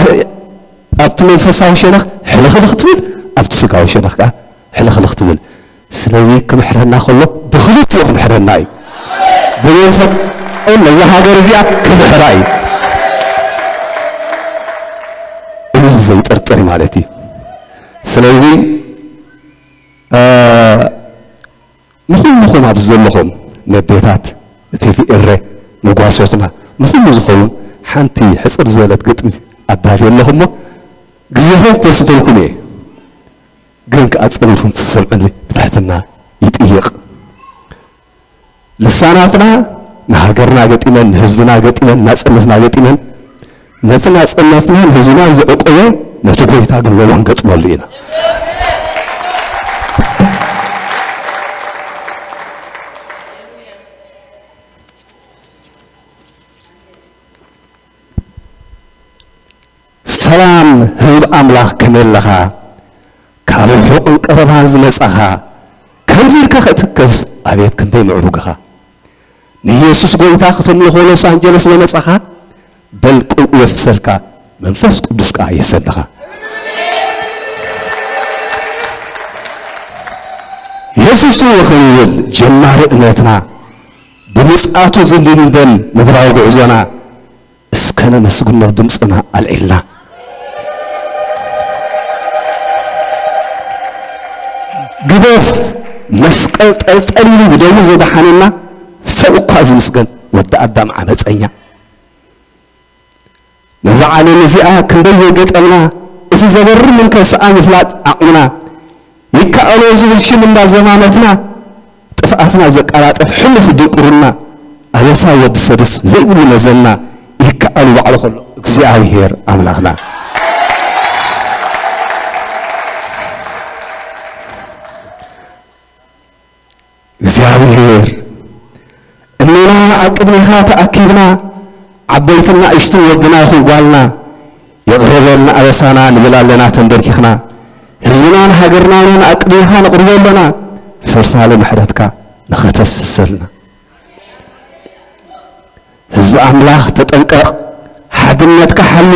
ኣብቲ መንፈሳዊ ሸነኽ ሕልኽልኽ ትብል፣ ኣብቲ ስጋዊ ሸነኽ ከኣ ሕልኽልኽ ትብል። ስለዚ ክምሕረና ከሎ ብኽልቲኡ ክምሕረና እዩ። ብመንፈስ ነዛ ሃገር እዚኣ ክምሕራ እዩ። እዚ ብዘይጥርጥር ማለት እዩ። ስለዚ፣ እ፣ ንኹልኹም ኣብዚ ዘለኹም ነዴታት፣ ቲቪ ኤረ፣ ንጓሶትና፣ ንኹሉ ዝኸውን ሓንቲ ሕጽር ዝበለት ግጥሚ ኣዳልየ ኣለኹ እሞ፣ ግዜኹም ክወስደልኩም እየ። ግን ከኣ ጸሚርኩም ክትሰምዑኒ ብትሕትና ይጥይቕ። ልሳናትና ንሃገርና ገጢመን፣ ንህዝብና ገጢመን፣ ናጽነትና ገጢመን፣ ነቲ ናጽነትናን ህዝብናን ዝዕቁበ ነቲ ጎይታ ግን ሎሚ ክንገጥመሉ ኢና። ሰላም ህዝቢ ኣምላኽ፣ ከመይ ኣለኻ? ካብ ርሑቕን ቀረባን ዝመጻኻ፣ ከምዚ ኢልካ ክትከፍስ ኣቤት ክንደይ ምዕሩግ ኢኻ። ንየሱስ ጎይታ ከተምልኾ ሎስ ኣንጀለስ ለመጻኻ፣ በል ቅብኡ የፍስሰልካ፣ መንፈስ ቅዱስ ከኣ የሰንኻ። የሱስ እውን ከም ይብል ጀማሪ እምነትና፣ ብምጽኣቱ ዝድምደም ምድራዊ ጉዕዞና፣ እስከ ነመስግኖ ድምፅና ኣልዒልና። ግደፍ መስቀል ጠልጠል ኢሉ ብደሙ ዘድሓነና ሰብ እኳ ዝምስገን ወዲ ኣዳም ዓመፀኛ። ነዛ ዓለም እዚኣ ክንደይ ዘይገጠምና፣ እቲ ዘገርም እንከ ሰኣ ምፍላጥ ዓቕምና፣ ይከኣሎ ዝብል ሽም እንዳዘማመትና፣ ጥፍኣትና ዘቀላጥፍ ሕሉፍ ድንቁርና፣ ኣበሳ ወዲ ሰብስ ዘይብሉ መዘና፣ ይከኣሉ ባዕሉ ከሎ እግዚኣብሔር ኣምላኽና። እግዚኣብሔር፣ እኖና ኣብ ቅድሜኻ ተኣኪብና፣ ዓበይትን ንኣሽቱን ወድና ይኹን ጓልና፣ ይቕረ በልና ኣበሳና ንብል ኣለና ተንበርኪኽና። ህዝብናን ሃገርናን እውን ኣብ ቅድሜኻ ነቕርቦ ኣለና። ፈልፋሊ ምሕረትካ ንኸተፍስሰልና። ህዝቢ ኣምላኽ ተጠንቀቕ፣ ሓድነትካ ሓሉ፣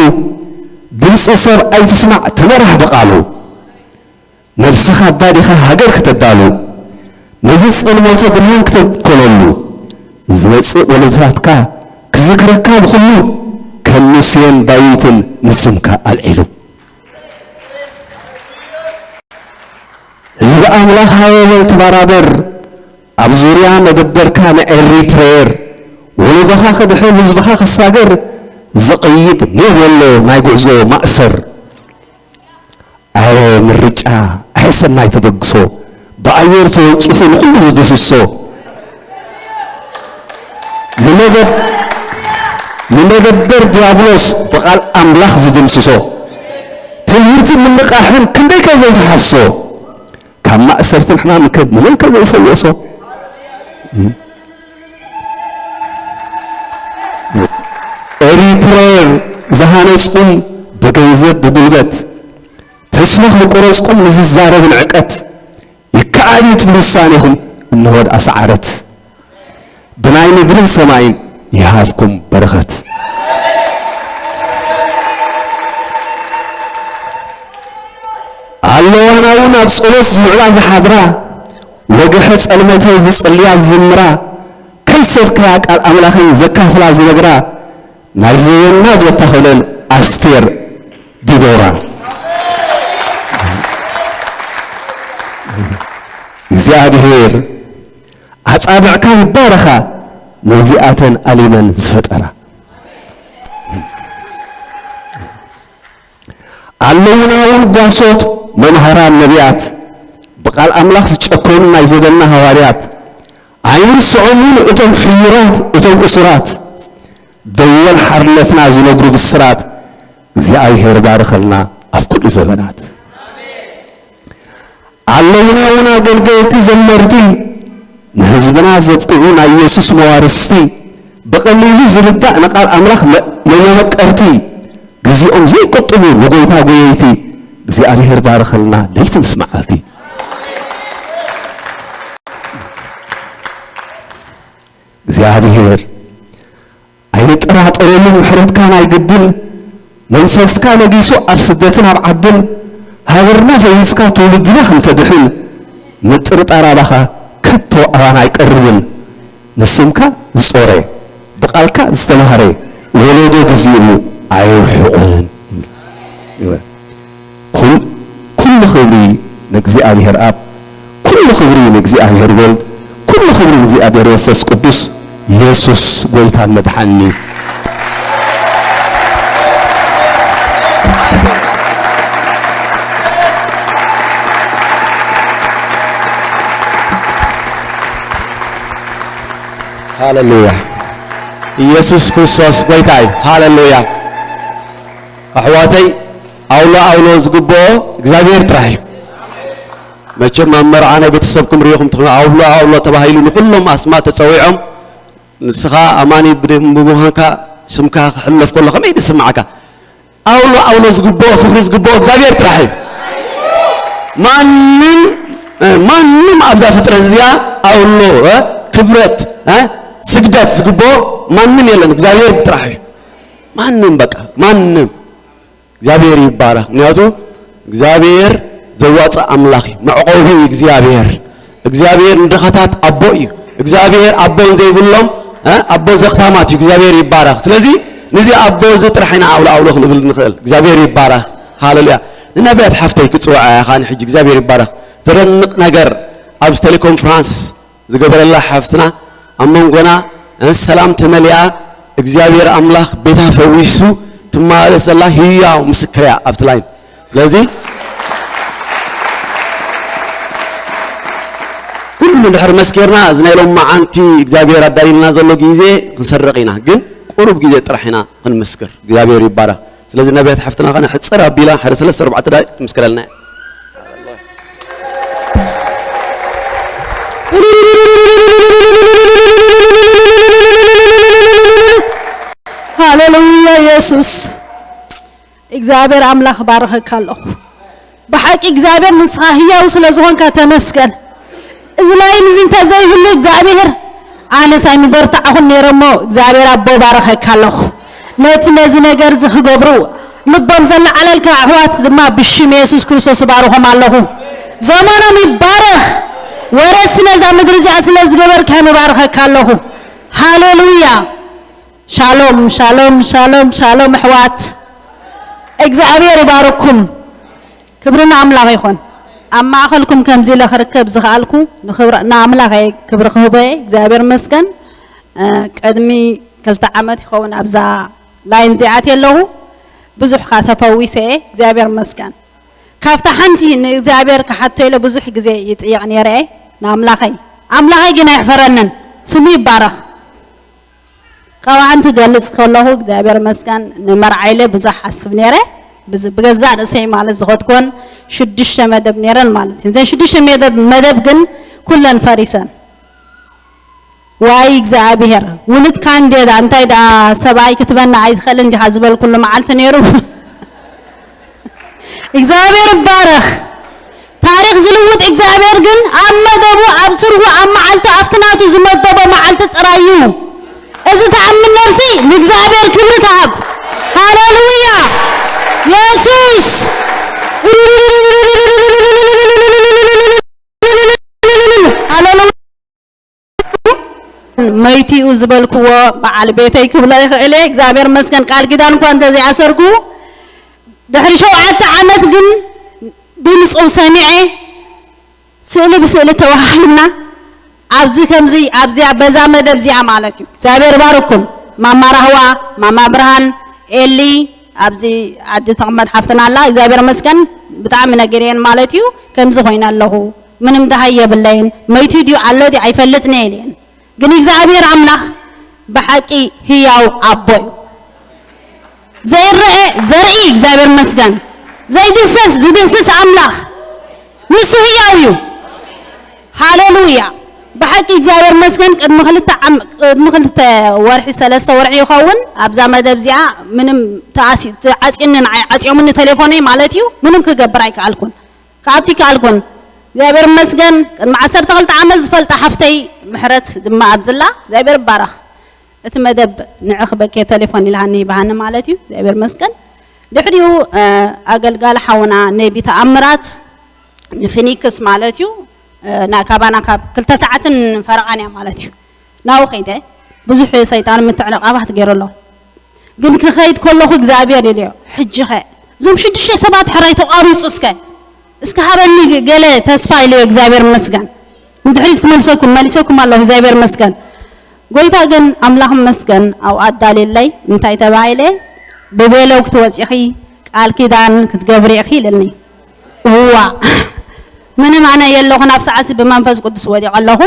ድምፂ ሰብ ኣይትስማዕ፣ ተመራሕ ብቓሉ። ነብስኻ ኣዳሊኻ ሃገር ከተዳሉ፣ ነዚ ጸልማቶ ብርሃን ክተብኮለሉ፣ ዝመጽእ ወለዶታትካ ክዝክረካ ብኹሉ፣ ከም ሙሴን ዳዊትን ንስምካ ኣልዒሉ። ህዝቢ ኣምላኽ ሃየ በል ተበራበር፣ ኣብ ዙርያ መደበርካ ንኤሪትሬር፣ ወለዶኻ ክድሕን ህዝብኻ ክሳገር፣ ዝቕይድ ኔው በሎ ናይ ጉዕዞ ማእሰር። ኣየ ምርጫ፣ ኣየ ሰናይ ተበግሶ፣ ብኣየር ተወንጪፉ ንኹሉ ዝድህስሶ፣ ንመደብ-፣ ንመደበር ዲያብሎስ ብቓል ኣምላኽ ዝድምስሶ፣ ትምህርትን ምንቓሕን ክንደይከ ዘይተሓፍሶ፣ ካብ ማእሰርትን ሕማምን ከ ንመንከ ዘይፈወሶ? ኤሪትራውያን ዝሃነጽኩም ብገንዘብ ብጉልበት፣ ተስፋ ከይቆረጽኩም ንዝዛረብ ንዕቀት፣ ይከኣል እዩ ትብሉ ውሳኔኹም እንሆ ደኣ ሰዓረት። ብናይ ምድርን ሰማይን ይሃብኩም በረኸት። ኣለዋና እውን ኣብ ጸሎት ዝውዕላ ዝሓድራ፣ ወግሐ ጸልመተይ ዝጽልያ ዝዝምራ፣ ከይሰብከያ ቃል ኣምላኽን ዘካፍላ ዝነግራ፣ ናይ ዘበንና ዘተኸለን ኣስቴር ዲቦራ። እግዚኣብሔር ኣጻብዕካ ይባረኻ፣ ነዚኣተን ኣሊመን ዝፈጠራ። ኣለውና እውን ጓሶት መምሃራን ነቢያት፣ ብቓል ኣምላኽ ዝጨከኑ ናይ ዘበንና ሃዋርያት። ኣይንርስዖምን እቶም ሕዩራት፣ እቶም እሱራት፣ ደወል ሓርነትና ዝነግሩ ብስራት። እግዚኣብሔር ባርኸልና ኣብ ኩሉ ዘበናት። ኣለውና እውን ኣገልገልቲ ዘመርቲ፣ ንህዝብና ዘብቅዑ ናይ የሱስ መዋርስቲ፣ ብቐሊሉ ዝርዳእ ንቓል ኣምላኽ መ-፣ መመቀርቲ፣ ግዜኦም ዘይቆጥቡ ንጎይታ ጎየይቲ፣ እግዚኣብሔር ባርኸልና ለይቲ ምስ መዓልቲ። እግዚኣብሔር ኣይንጠራጠረሉ ምሕረትካ ናይ ግድን፣ መንፈስካ ነጊሱ ኣብ ስደትን ኣብ ዓድን፣ ሃገርና ፈዊስካ ትውልድና ክንተድሕን፣ ምጥርጣር ኣባኻ ከቶ ኣባና ኣይቀርብን። ንስምካ ዝጾረ፣ ብቓልካ ዝተማህረ፣ ወለዶ ግዚኡ ኣይርሕቕን። ኩል-፣ ኩሉ ክብሪ ንእግዚኣብሔር ኣብ፣ ኩሉ ክብሪ ንእግዚኣብሔር ወልድ፣ ኩሉ ክብሪ ንእግዚኣብሔር መንፈስ ቅዱስ። የሱስ ጎይታን መድሓኒ። ሃሌሉያ። ኢየሱስ ክርስቶስ ጎይታ እዩ። ሃሌሉያ። ኣሕዋተይ፣ ኣውሎ ኣውሎ ዝግብኦ እግዚኣብሔር ጥራሕ እዩ። መቸም ኣብ መርዓ ናይ ቤተሰብኩም ርኢኹም ትኾኑ፣ ኣውሎ ኣውሎ ተባሂሉ ንኹሎም ኣስማት ተጸዊዖም፣ ንስኻ ኣማኒ ብደ-፣ ብምዃንካ ስምካ ክሕለፍ ከሎ ከመይ ዝስምዓካ? ኣውሎ ኣውሎ ዝግብኦ ክብሪ ዝግብኦ እግዚኣብሔር ጥራሕ እዩ። ማንም፣ እ፣ ማንም ኣብዛ ፍጥረት እዚኣ ኣውሎ፣ እ፣ ክብረት፣ እ፣ ስግደት ዝግብኦ ማንም የለን፣ እግዚኣብሔር ጥራሕ እዩ። ማንም በቃ፣ ማንም። እግዚኣብሔር ይባረኽ። ምክንያቱ እግዚኣብሔር ዘዋፅእ ኣምላኽ እዩ። መዕቆቢ እዩ እግዚኣብሔር። እግዚኣብሔር ንድኻታት ኣቦ እዩ። እግዚኣብሔር ኣቦ ዘይብሎም፣ እ፣ ኣቦ ዘኽታማት እዩ። እግዚኣብሔር ይባረኽ። ስለዚ ነዚ ኣቦ እዚ ጥራሕ ኢና ኣውሎ ኣውሎ ክንብል ንኽእል። እግዚኣብሔር ይባረኽ። ሃሌሉያ። ንነቢያት ሓፍተይ ክጽውዓ እያ ኻን ሕጂ። እግዚኣብሔር ይባረኽ። ዘደንቕ ነገር ኣብዚ ቴሌኮንፈረንስ ዝገበረላ ሓፍትና ኣብ መንጎና ሰላም ተመሊኣ፣ እግዚኣብሔር ኣምላኽ ቤታ ፈዊሱ ትመላለስ ዘላ ህያው ምስክር እያ ኣብቲ ላይን። ስለዚ ኩሉ እንድሕር መስኪርና፣ እዚ ናይ ሎም መዓንቲ እግዚኣብሔር ኣዳልዩልና ዘሎ ግዜ ክንሰርቕ ኢና፣ ግን ቁሩብ ግዜ ጥራሕ ኢና ክንምስክር። እግዚኣብሔር ይባረኽ። ስለዚ ነቢያት ሓፍትና ኸነ ሕጽር ኣቢላ ሓደ ሰለስተ ኣርባዕተ ደቂቕ ትምስክረልና እያ። ሃሌሉያ ኢየሱስ። እግዚኣብሔር ኣምላኽ ባርኸካ ኣለኹ። ብሓቂ እግዚኣብሔር ንስኻ ህያው ስለ ዝኾንካ ተመስገን። እዚ ላይን እዚ እንተዘይህሉ እግዚኣብሔር ኣነስ ኣይምበርታዕኹን ነይረ እሞ እግዚኣብሔር ኣቦ ባርኸካ ኣለኹ። ነቲ ነዚ ነገር እዚ ክገብሩ ልቦም ዘለዓለልካ ኣሕዋት ድማ ብሽም የሱስ ክርስቶስ እባርኾም ኣለኹ። ዘመኖም ይባረኽ። ወረስቲ ነዛ ምድሪ እዚኣ ስለ ዝገበርካ ምባርኸካ ኣለኹ። ሃሌሉያ። ሻሎም፣ ሻሎም፣ ሻሎም፣ ሻሎም ኣሕዋት። እግዚኣብሔር ይባርኩም። ክብሪ ንኣምላኽ ይኹን። ኣብ ማእኸልኩም ከምዚ ኢለ ክርከብ ዝኸኣልኩ ንኽብሪ፣ ንኣምላኽ እየ ክብሪ ክህቦ እየ። እግዚኣብሔር ይመስገን። እ፣ ቅድሚ ክልተ ዓመት ይኸውን ኣብዛ ላይን እዚኣ ኣትየ ኣለኹ። ብዙሕ ከኣ ተፈዊሰ እየ። እግዚኣብሔር ይመስገን። ካብታ ሓንቲ ንእግዚኣብሔር ክሓቶ ኢለ ብዙሕ ግዜ ይጽይቕ ነይረ እየ ንኣምላኸይ። ኣምላኸይ ግን ኣይሕፈረንን። ስሙ ይባረኽ። ካብኡ ሓንቲ ክገልጽ ከለኹ እግዚኣብሔር ይመስገን ንመርዓ ኢለ ብዙሕ ሓስብ ነይረ። ብዝ-፣ ብገዛእ ርእሰይ ማለት ዝኸድኩወን ሽዱሽተ መደብ ነይረን ማለት እዩ። እዘን ሽዱሽተ መደብ፣ መደብ ግን ኩለን ፈሪሰን። ዋይ እግዚኣብሔር፣ ውሉድካ እንዴ ዳ፣ እንታይ ደኣ ሰብኣይ ክትበና ኣይትኽእልን ዲኻ ዝበልኩሉ መዓልቲ ነይሩ። እግዚኣብሔር ይባረኽ። ታሪኽ ዝልውጥ እግዚኣብሔር ግን ኣብ መደቡ፣ ኣብ ስርሑ፣ ኣብ መዓልቱ፣ ኣብቲ ናቱ ዝመደቦ መዓልቲ ጥራይ እዩ። እዚ ትኣምን ነብሲ ንእግዚኣብሔር ክብሪ ትሃብ። ሃሌሉያ! የሱስ! ሃሌሉያ! መይቲኡ ዝበልክዎ በዓል ቤተይ ክብሎ ይኽእል እየ። እግዚኣብሔር መስገን፣ ቃል ኪዳን እኳ እንተዘይኣሰርኩ፣ ድሕሪ ሸውዓተ ዓመት ግን ድምፁ ሰሚዐ፣ ስእሊ ብስእሊ ተወሃሂብና፣ ኣብዚ ከምዚ ኣብዚኣ በዛ መደብ እዚኣ ማለት እዩ። እግዚኣብሔር ይባርኩም። ማማ ራህዋ፣ ማማ ብርሃን፣ ኤሊ፣ ኣብዚ ዓዲ ተቐመጥ ሓፍትና ኣላ። እግዚኣብሔር መስገን፣ ብጣዕሚ ነጊረየን ማለት እዩ። ከምዚ ኮይነ ኣለኹ፣ ምንም ደሃይ የብለይን፣ መይቱ ድዩ ኣሎ ድዩ ኣይፈልጥን እየ ኢለየን። ግን እግዚኣብሔር ኣምላኽ ብሓቂ ህያው ኣቦ እዩ። ዘይረአ ዘርኢ እግዚኣብሔር መስገን፣ ዘይድህሰስ ዝድህስስ ኣምላኽ፣ ንሱ ህያው እዩ። ሃሌሉያ! ብሓቂ እግዚኣብሔር መስገን። ቅድሚ ክልተ ዓም-፣ ቅድሚ ክልተ ወርሒ፣ ሰለስተ ወርሒ ይኸውን፣ ኣብዛ መደብ እዚኣ ምንም ተኣሲ-፣ ተዓጽዩኒ፣ ንዓይ ዓጽዮምኒ ተሌፎነይ ማለት እዩ። ምንም ክገብር ኣይከኣልኩን፣ ክኣቱ ኣይከኣልኩን። እግዚኣብሔር መስገን። ቅድሚ ዓሰርተ ክልተ ዓመት ዝፈልጣ ሓፍተይ ምሕረት ድማ ኣብዝላ፣ እግዚኣብሔር ይባረኽ። እቲ መደብ ንዕኺ በኬ ተሌፎን ኢልሃኒ ይበሃኒ ማለት እዩ። እግዚኣብሔር መስገን። ድሕሪኡ፣ እ፣ ኣገልጋሊ ሓውና ነቢ ተኣምራት ንፊኒክስ ማለት እዩ፣ እ፣ ና-፣ ካባና ካብ ክልተ ሰዓትን ፈረቓን እያ ማለት እዩ። ናብኡ ከይደ፣ ብዙሕ ሰይጣን ምትዕንቓፋት ገይሩ ኣሎ። ግን ክኸይድ ከለኹ እግዚኣብሔር ኢለዮ፣ "ሕጂ ኸ እዞም ሽዱሽተ ሰባት ሕራይ ተቋሪጹ እስከ፣ እስከ ሃበኒ ገለ ተስፋ" ኢለዮ። እግዚኣብሔር ይመስገን። ንድሕሪት ክመልሰኩም፣ መሊሰኩም ኣለኹ። እግዚኣብሔር ይመስገን። ጎይታ ግን ኣምላኽ ይመስገን ኣብኡ ኣዳልየለይ። እንታይ ተባሂለ? "ብቤሎ ክትወጺኺ ቃል ኪዳን ክትገብሪ ኢኺ" ኢለኒ። እዋ፣ ምንም ኣነ የለኹን፣ ኣብ ሰዓሲ ብመንፈስ ቅዱስ ወዲቐ ኣለኹ።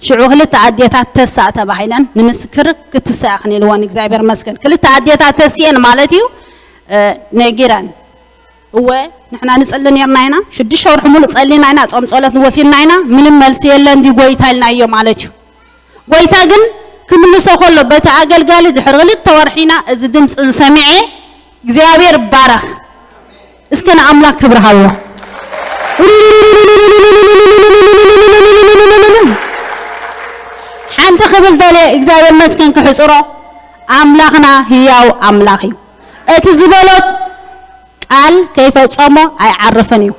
ሽዑ ክልተ ኣዴታት ተሳእ ተባሂለን፣ ንምስክር ክትሳእ ኢኽን ኢልወን። እግዚኣብሔር መስገን። ክልተ ኣዴታት ተሲኤን ማለት እዩ፣ እ፣ ነጊረን። እወ፣ ንሕና ንጸሊ ኔርና ኢና፣ ሽዱሽተ ወርሒ ሙሉእ ጸሊና ኢና፣ ጾም ጸሎት ወሲድና ኢና፣ ምንም መልሲ የለን ድዩ ጎይታ ኢልናዮ ማለት እዩ። ጎይታ ግን ክምልሶ ከሎ፣ በቲ ኣገልጋሊ ድሕሪ ክልተ ወርሒ ኢና እዚ ድምፂ እዚ ሰሚዐ። እግዚኣብሔር ይባረኽ። እስከ ንኣምላኽ ክብሪ ሃቦ። ሓንቲ ክብል ደልየ እግዚኣብሔር መስገን ክሕፅሮ፣ ኣምላኽና ህያው ኣምላኽ እዩ። እቲ ዝበሎ ቃል ከይፈጸሞ ኣይዓርፍን እዩ።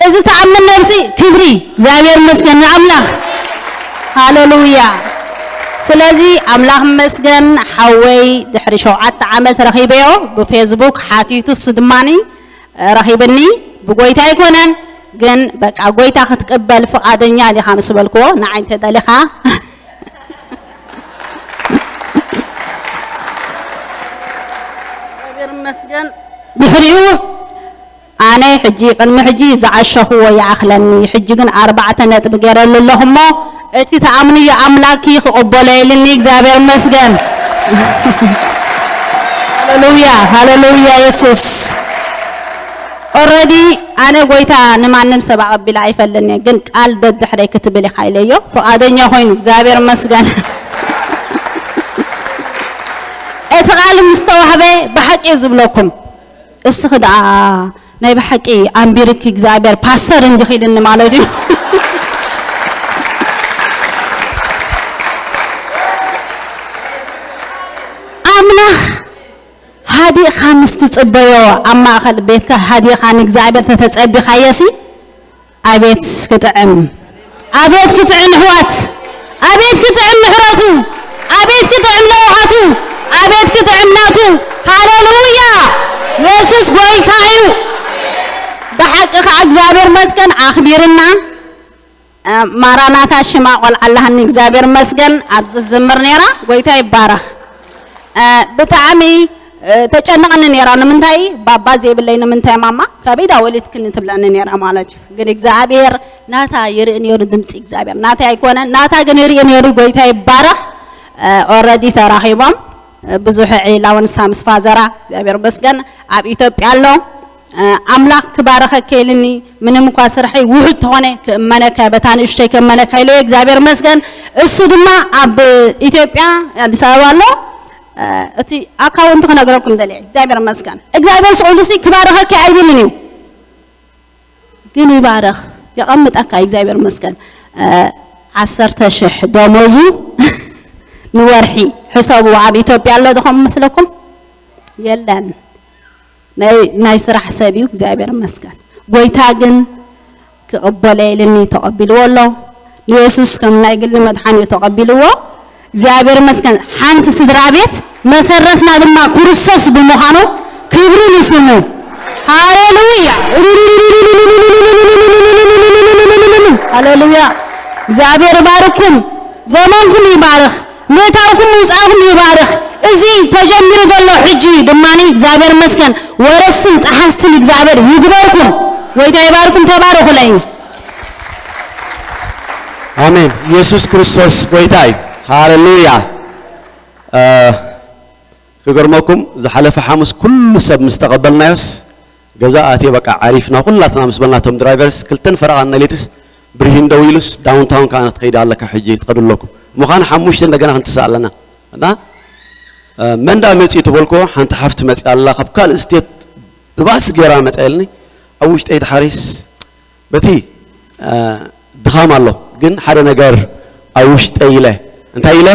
እዚ ተኣምን ነብሲ ክብሪ እግዚኣብሔር ይመስገን ንኣምላኽ። ሃሌሉያ። ስለዚ ኣምላኽ ይመስገን፣ ሓወይ ድሕሪ ሸውዓተ ዓመት ረኺበዮ ብፌስቡክ ሓቲቱ፣ እሱ ድማኒ ረኺብኒ። ብጎይታ ኣይኮነን ግን በቃ ጎይታ ክትቅበል ፍቓደኛ ዲኻ ምስ በልክዎ፣ ንዓይ እንተ ደሊኻ እግዚኣብሔር ይመስገን። ድሕሪኡ ኣነ ሕጂ፣ ቅድሚ ሕጂ ዝዓሸኽዎ ይኣኽለኒ፣ ሕጂ ግን ኣርባዕተ ነጥቢ ገይረሉ ኣለኹ እሞ፣ እቲ ትኣምንዮ ኣምላኪ ክቕበሎ ኢልኒ። እግዚኣብሔር ይመስገን። ሃሌሉያ፣ ሃሌሉያ የሱስ። ኦረዲ ኣነ ጎይታ ንማንም ሰብ ኣቐቢለ ኣይፈልጥን እየ፣ ግን ቃል ደድሕረይ ክትብል ኢኻ ኢለዮ፣ ፍቓደኛ ኮይኑ። እግዚኣብሔር ይመስገን። እቲ ቃል ምስ ተዋህበ ብሓቂ እየ ዝብለኩም። እስኺ ደኣ ናይ ብሓቂ ኣንቢርኪ እግዚኣብሔር ፓስተር እንዲኺ ኢልኒ ማለት እዩ። ኣምላኽ ሃዲእኻ ምስ ትጽበዮ፣ ኣብ ማእከል ቤትካ ሃዲእኻ ንእግዚኣብሔር ተተጸቢኻዮሲ፣ ኣቤት ክጥዕም፣ ኣቤት ክጥዕም ኣሕዋት፣ ኣቤት ክጥዕም ምሕረቱ፣ ኣቤት ክጥዕም ለውሃቱ፣ ኣቤት ክጥዕም ናቱ። ሃሌሉያ! የሱስ ጎይታ እዩ። ብሓቂ ኸዓ እግዚኣብሔር መስገን ኣኽቢርና። እ፣ ማራናታ ሽማ ቆልዓ ኣላሃኒ እግዚኣብሔር መስገን ኣብዚ ዝዝምር ነይራ። ጎይታ ይባረኽ። እ፣ ብጣዕሚ፣ እ፣ ተጨንቕኒ ነይራ። ንምንታይ ባባ ዘይብለይ፣ ንምንታይ ማማ፣ ካበይ ዳ ወሊድክኒ ትብለኒ ነይራ ማለት እዩ። ግን እግዚኣብሔር ናታ ይርኢ ነይሩ፣ ድምፂ እግዚኣብሔር ናታ ኣይኮነን፣ ናታ ግን ይርኢ ነይሩ። ጎይታ ይባረኽ። እ፣ ኦረዲ ተራኺቦም፣ እ፣ ብዙሕ ዒላ እውን ንሳ ምስ ፋዘራ እግዚኣብሔር መስገን ኣብ ኢትዮጵያ ኣሎ። ኣምላኽ ክባርኸካ ኢልኒ፣ ምንም እኳ ስርሐይ ውሑድ ተኾነ ክእመነካ፣ በታ ንእሽተይ ክእመነካ ኢለዮ። እግዚኣብሔር ይመስገን። እሱ ድማ ኣብ ኢትዮጵያ ኣዲስ ኣበባ ኣሎ። እቲ ኣካውንቱ ክነግረኩም ደልየ። እግዚኣብሔር ይመስገን። እግዚኣብሔር ስቕ ኢሉሲ ክባርኸካ ኣይብልን እዩ፣ ግን ይባርኽ፣ የቐምጠካ። እግዚኣብሔር ይመስገን። ዓሰርተ ሽሕ ደሞዙ ንወርሒ ሕሰቡ። ኣብ ኢትዮጵያ ኣሎ ዶ ከም መስለኩም? የለን። ናይ ናይ ስራሕ ሰብ እዩ። እግዚኣብሔር ይመስገን። ጎይታ ግን ክቕበሎ ኢልኒ ተቐቢልዎ ኣሎ። ንየሱስ ከም ናይ ግሊ መድሓኒኡ ተቐቢልዎ። እግዚኣብሔር ይመስገን። ሓንቲ ስድራ ቤት መሰረትና ድማ ክርስቶስ ብምዃኑ ክብሪ ንስሙ። ሃሌሉያ። ሃሌሉያ። እግዚኣብሔር ይባርኩም። ዘመንኩም ይባርኽ። ምእታውኩም ምውፃእኩም ይባርኽ። እዚ ተጀሚሩ ዘሎ ሕጂ ድማ እግዚኣብሔር ይመስገን። ወረስትን ጠሓስትን እግዚኣብሔር ይግበርኩም። ጎይታ ይባርኩም። ተባረኹለይ። ኣሜን። ኢየሱስ ክርስቶስ ጎይታ እዩ። ሃሌሉያ። እ፣ ክገርመኩም ዝሓለፈ ሓሙስ ኩሉ ሰብ ምስ ተቐበልናዮስ ገዛ ኣትየ በቃ ዓሪፍና ኩላትና ምስ በልናቶም ድራይቨርስ ክልተን ፈረቓን ናይ ሌትስ ብርሂን ደው ኢሉስ ዳውንታውን ከዓ ክትኸይድ ኣለካ ሕጂ ትኸዱ ኣለኩም ምዃን ሓሙሽተ እንደገና ክንትስእ ኣለና እና እ፣ መን ዳ መፂኡ ተበልኮ ሓንቲ ሓፍቲ መፂኣ ኣላ ካብ ካልእ ስቴት ብባስ ገይራ መፂኣ ኢልኒ ኣብ ውሽጠይ ድሓሪስ በቲ ድኻም ኣሎ ግን ሓደ ነገር ኣብ ውሽጠይ ኢለ እንታይ ኢለ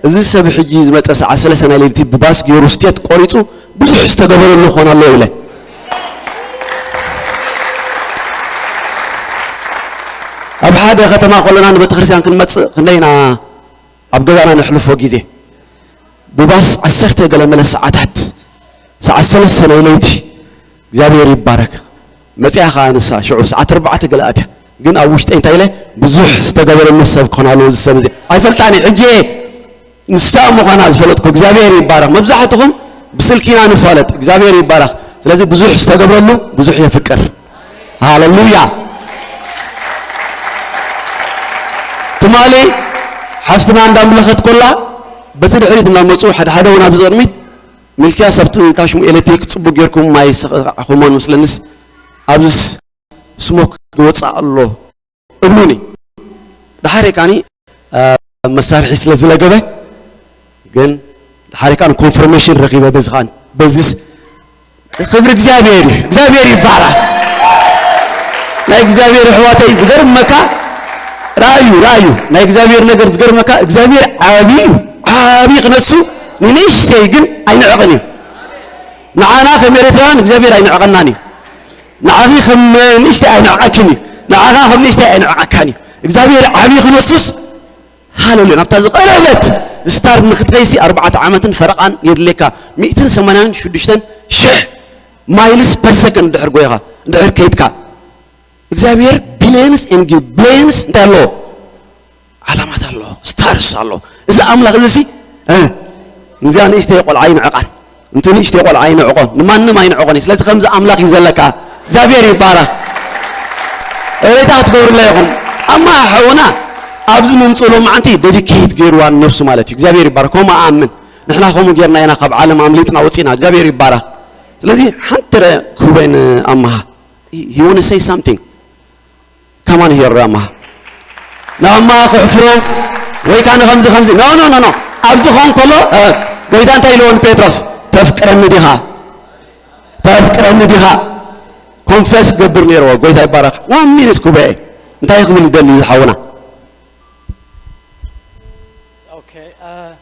እዚ ሰብ ሕጂ ዝመፀ ሰዓት ሰለስተ ናይ ሌሊቲ ብባስ ገይሩ ስቴት ቆሪፁ ብዙሕ ዝተገበረሉ ክኾን ኣለዎ ኢለ ኣብ ሓደ ከተማ ከለና ንቤተክርስትያን ክንመፅእ ክንደይና ኣብ ገዛና ነሕልፎ ግዜ ብባስ ዓሰርተ ገለ መለ ሰዓታት ሰዓት ሰለስተ ናይ ለይቲ እግዚኣብሔር ይባረክ መፅያ ከዓ ንሳ ሽዑ ሰዓት ኣርባዕተ ገለ ኣትያ ግን ኣብ ውሽጠይ እንታይ ኢለ ብዙሕ ዝተገበረሉ ሰብ ክኾን ኣለዎ እዚ ሰብ እዚ ኣይፈልጣን ሕጂ ንሳ ምዃና ዝፈለጥኩ እግዚኣብሔር ይባረክ መብዛሕትኹም ብስልኪና ንፋለጥ እግዚኣብሔር ይባረክ ስለዚ ብዙሕ ዝተገብረሉ ብዙሕ የፍቅር ሃሌሉያ ትማሊ ሓፍትና እንዳምለኸት ኮላ በቲ ድሕሪት እናመፁ ሓደ ሓደ እውን ኣብዚ ቅድሚት ሚልክያስ ኣብቲ ታሽሙ ኤሌክትሪክ ፅቡቅ ጌርኩም ማይ ሰኽዕኹሞን ምስለንስ ኣብዚ ስሞክ ይወፅእ ኣሎ እብሉኒ ድሓር ካኒ መሳርሒ ስለ ዝለገበ ግን ድሓር ካን ኮንፈርሜሽን ረኺበ በዚ ካን በዚስ ክብሪ እግዚኣብሔር እዩ እግዚኣብሔር ይባረክ ናይ እግዚኣብሔር ኣሕዋተይ ዝገርመካ ራእዩ ራእዩ ናይ እግዚኣብሔር ነገር ዝገርመካ እግዚኣብሔር ዓብይ እዩ ዓብይ ክነሱ ንንእሽተይ ግን ኣይንዕቕን እዩ ንዓና ከም ኤርትራውያን እግዚኣብሔር ኣይንዕቐናን እዩ ንዓኺ ከም ንእሽተይ ኣይንዕቐክን እዩ ንዓኻ ከም ንእሽተይ ኣይንዕቐካን እዩ እግዚኣብሔር ዓብይ ክነሱስ ሃለሉያ ናብታ ዝቐረበት ስታር ንክትኸይሲ ኣርባዕተ ዓመትን ፈረቓን የድልየካ ሚእትን ሰማንያን ሽዱሽተን ሽሕ ማይልስ ፐር ሰከንድ ድሕር ጎይኻ ድሕር ከይድካ እግዚኣብሔር ቢልየንስ ኤንድ ቢልየንስ እንታይ ኣለዎ ዓላማት ኣለዎ ስታርስ ኣለዎ እዚ ኣምላኽ እዚ ሲ እዚኣ ንእሽተይ ቆልዓ ይንዕቓን እንቲ ንእሽተይ ቆልዓ ይንዕቆ ንማንም ኣይንዕቆን ስለዚ ከምዚ ኣምላኽ እዩ ዘለካ እግዚኣብሔር ይባረኽ እሬታ ክትገብርላ ኢኹም ኣማ ሓውና ኣብዚ ምምፅእ ሎማዓንቲ ደዲኬት ገይርዋ ነብሱ ማለት እዩ እግዚኣብሔር ይባረኽ ከምኡ ኣምን ንሕና ከምኡ ጌርና ኢና ካብ ዓለም ኣምሊጥና ወፂና እግዚኣብሔር ይባረኽ ስለዚ ሓንቲ ረ ክህበይ ንኣማሃ he wanna say something come on here ኣማሃ ንኣማሃ ክሕፍሮ ወይ ከዓ ንከምዚ ከምዚ no no no no ኣብዚ ኸውን ከሎ ጎይታ እንታይ ኢልዎ ንጴጥሮስ ተፍቅረኒ ዲኻ ተፍቅረኒ ዲኻ ኮንፈስ ክገብር ነይርዎ ጎይታ ይባረኽ one minute ክህበይ እንታይ ክብል ይደሊ ዝሓውና Okay, uh,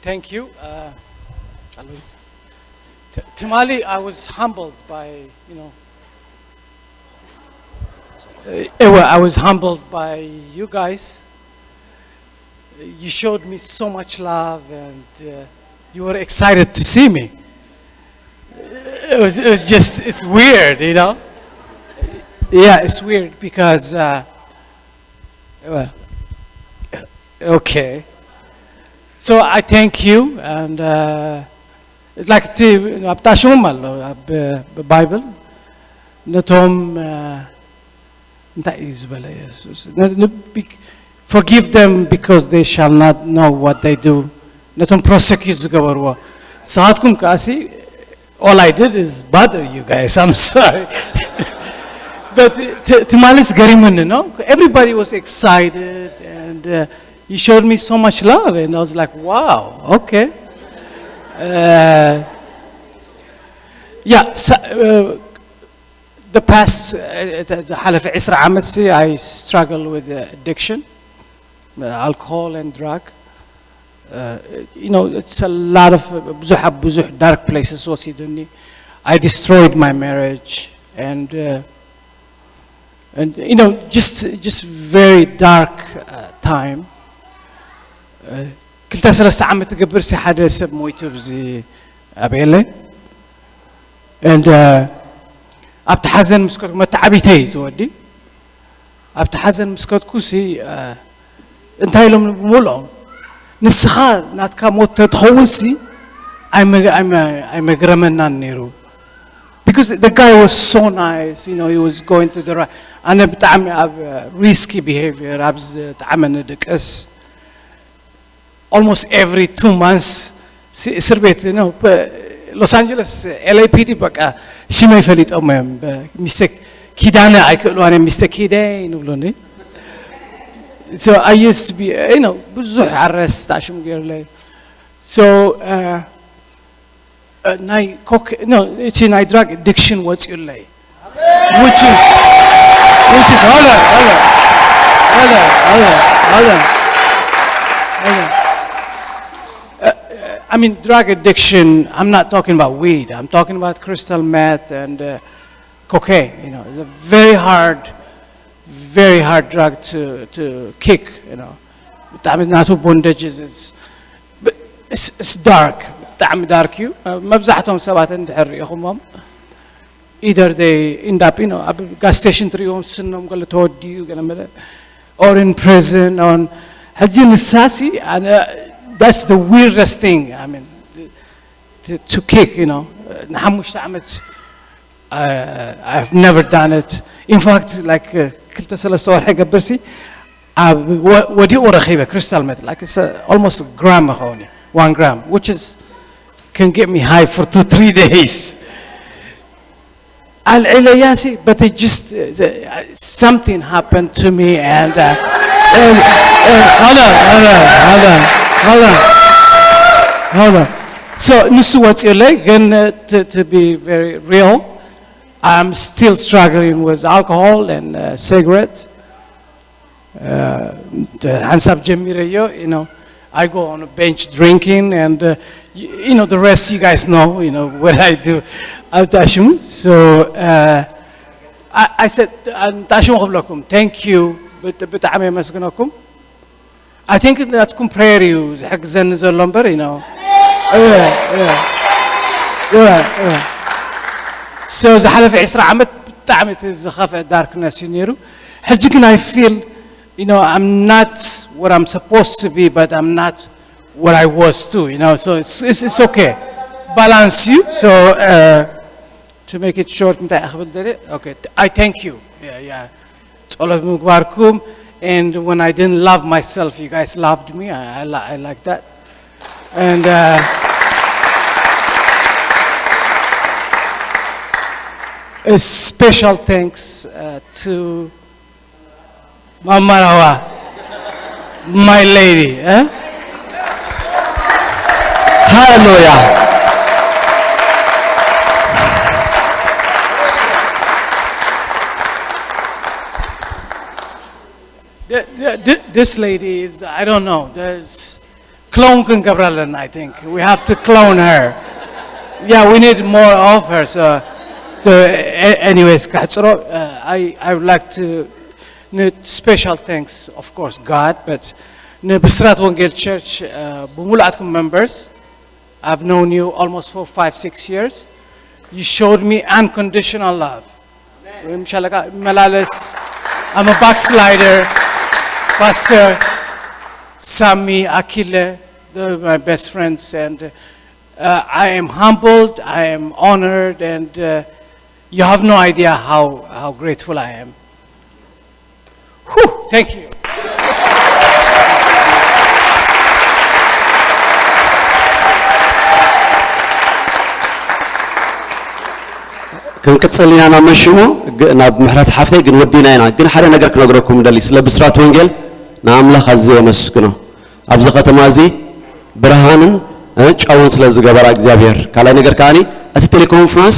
thank you. Uh, T- Timali, I was humbled by, you know, uh, I was humbled by you guys. You showed me so much love and uh, you were excited to see me. It was, it was just, it's weird, you know? Yeah, it's weird because uh, Well, okay. So I thank you, and uh, it's like the Abtashum Bible. Netom, እንታይ እዩ ዝበለ የሱስ forgive them because they shall not know what they do ነቶም prosecute ዝገበርዎ ንስኻትኩም ከኣሲ All I did is bother you guys. I'm sorry. But Timalis Garimun, no? Everybody was excited and uh, you showed me so much love. And I was like, wow, okay. Uh, yeah, so, uh, the past, uh, the, the Halaf Isra Amatsi, I struggle with uh, addiction. alcohol and drug. Uh, you know, it's a lot of ብዙሕ ኣብ ብዙሕ dark places ወሲዱኒ. I destroyed my marriage and uh, and you know, just just very dark uh, time. Uh, ክልተ ሰለስተ ዓመት ትገብር ሲ ሓደ ሰብ ሞይቱ ኣብዚ ኣብ ኤለ and uh, ኣብቲ ሓዘን ምስ ከድኩ መተዓቢተይ ትወዲ ኣብቲ ሓዘን ምስ ከድኩ ሲ uh, እንታይ ኢሎም ብምልኦም ንስኻ ናትካ ሞት ተትኸውን ሲ ኣይመ- ኣይመ- ኣይመግረመናን ነይሩ because the guy was so nice, you know, he was going to the right. ኣነ ብጣዕሚ ኣብ risky behavior ኣብ ዝጣዕመ ንድቅስ almost every two months እስር ቤት ነው። ሎስ አንጀለስ ኤልኤፒዲ በቃ ሽመይ ፈሊጦም እዮም። ሚስተር ኪዳነ ኣይክእልዋን እዮም። ሚስተር ኪደይ ንብሎኒ። So I used to be, you know, ብዙሕ ኣረስት ኣሽሙ ገይርለይ። So uh, uh, ናይ ኮክ no እቲ ናይ drug addiction ወፂኡለይ which is which is hold on hold on hold on hold on hold on hold on hold on uh, uh, I mean drug addiction, I'm not talking about weed, I'm talking about crystal meth and uh, cocaine, you know, it's a very hard very hard drug to to kick, you know. ብጣዕሚ ናቱ bondages is it's, it's dark ብጣዕሚ dark እዩ። መብዛሕቶም ሰባት እንድሕር ሪኢኹሞም either they end up, you know, ኣብ gas station ትሪእዎም ስኖም ገለ ተወዲኡ ገለ መለ or in prison on ሕጂ ንሳሲ ኣነ that's the weirdest thing, I mean, to, to kick, you know, ንሓሙሽተ ዓመት uh, I've never done it. In fact, like uh, ክልተ ሰለስተ ወርሒ ገብርሲ ኣብ ወ- ወዲኡ ረኺበ crystal meth, like it's uh, almost gram ይኸውን እዩ, one gram, which is can get me high for two three days. ኣልዒለያሲ but it just uh, something happened to me and uh, and, and, hold on hold on hold on hold on hold on. So ንሱ ወፂኡለይ ግን uh, to, to be very real, I'm still struggling with alcohol and uh, cigarette. Uh, ሓንሳብ ጀሚረዮ, you know, I go on a binge drinking and uh, you, you know the rest you guys know, you know, what I do. ኣብታሽሙ so uh, I, I said ታሽሙ ክብለኩም thank you ብጣዕሚ የመስግነኩም. I think ናትኩም prayer እዩ ዝሕግዘኒ ዘሎ እምበር you know. So ዝሓለፈ ዕስራ ዓመት ብጣዕሚ እቲ ዝኸፍአ darkness እዩ ነይሩ። ሕጂ ግን I feel, you know, I'm not what I'm supposed to be but I'm not what I was too, you know, so it's, it's, it's okay. Balance you. So uh, to make it short, እንታይ ክብል ደለ? Okay, I thank you. Yeah, yeah. ጸሎት ምግባርኩም and when I didn't love myself, you guys loved me. I, I, li- I like that. And uh, a special thanks uh, to Mama Rawa, my lady. Eh? Hallelujah. Th- th- th- This lady is, I don't know, there's clone ክንገብራለን. I think we have to clone her. Yeah, we need more of her. So, so a- anyways, ከሕፅሮ, uh, I, I would like to need special thanks, of course, God, but ንብስራት ወንጌል ቸርች uh, ብምሉኣትኩም members, I've known you almost for five, six years. You showed me unconditional love. ወይም ሻለቃ መላለስ, I'm a backslider. Pastor Sami, Akile, they're my best friends, and uh, I am humbled, I am honored, and uh, you have no idea how, how grateful I am. Whew, thank you. ክንቅፅል ኢና ናብ መሽሙ። ግ- ናብ ምሕረት ሓፍተይ ግን ወዲና ኢና። ግን ሓደ ነገር ክነግረኩም ደሊ፣ ስለ ብስራት ወንጌል ንኣምላኽ ኣዝየ የመስግኖ። ኣብዚ ከተማ እዚ ብርሃንን እ፣ ጨውን ስለ ዝገበራ እግዚኣብሔር። ካልኣይ ነገር ከዓኒ እቲ ቴሌኮንፈረንስ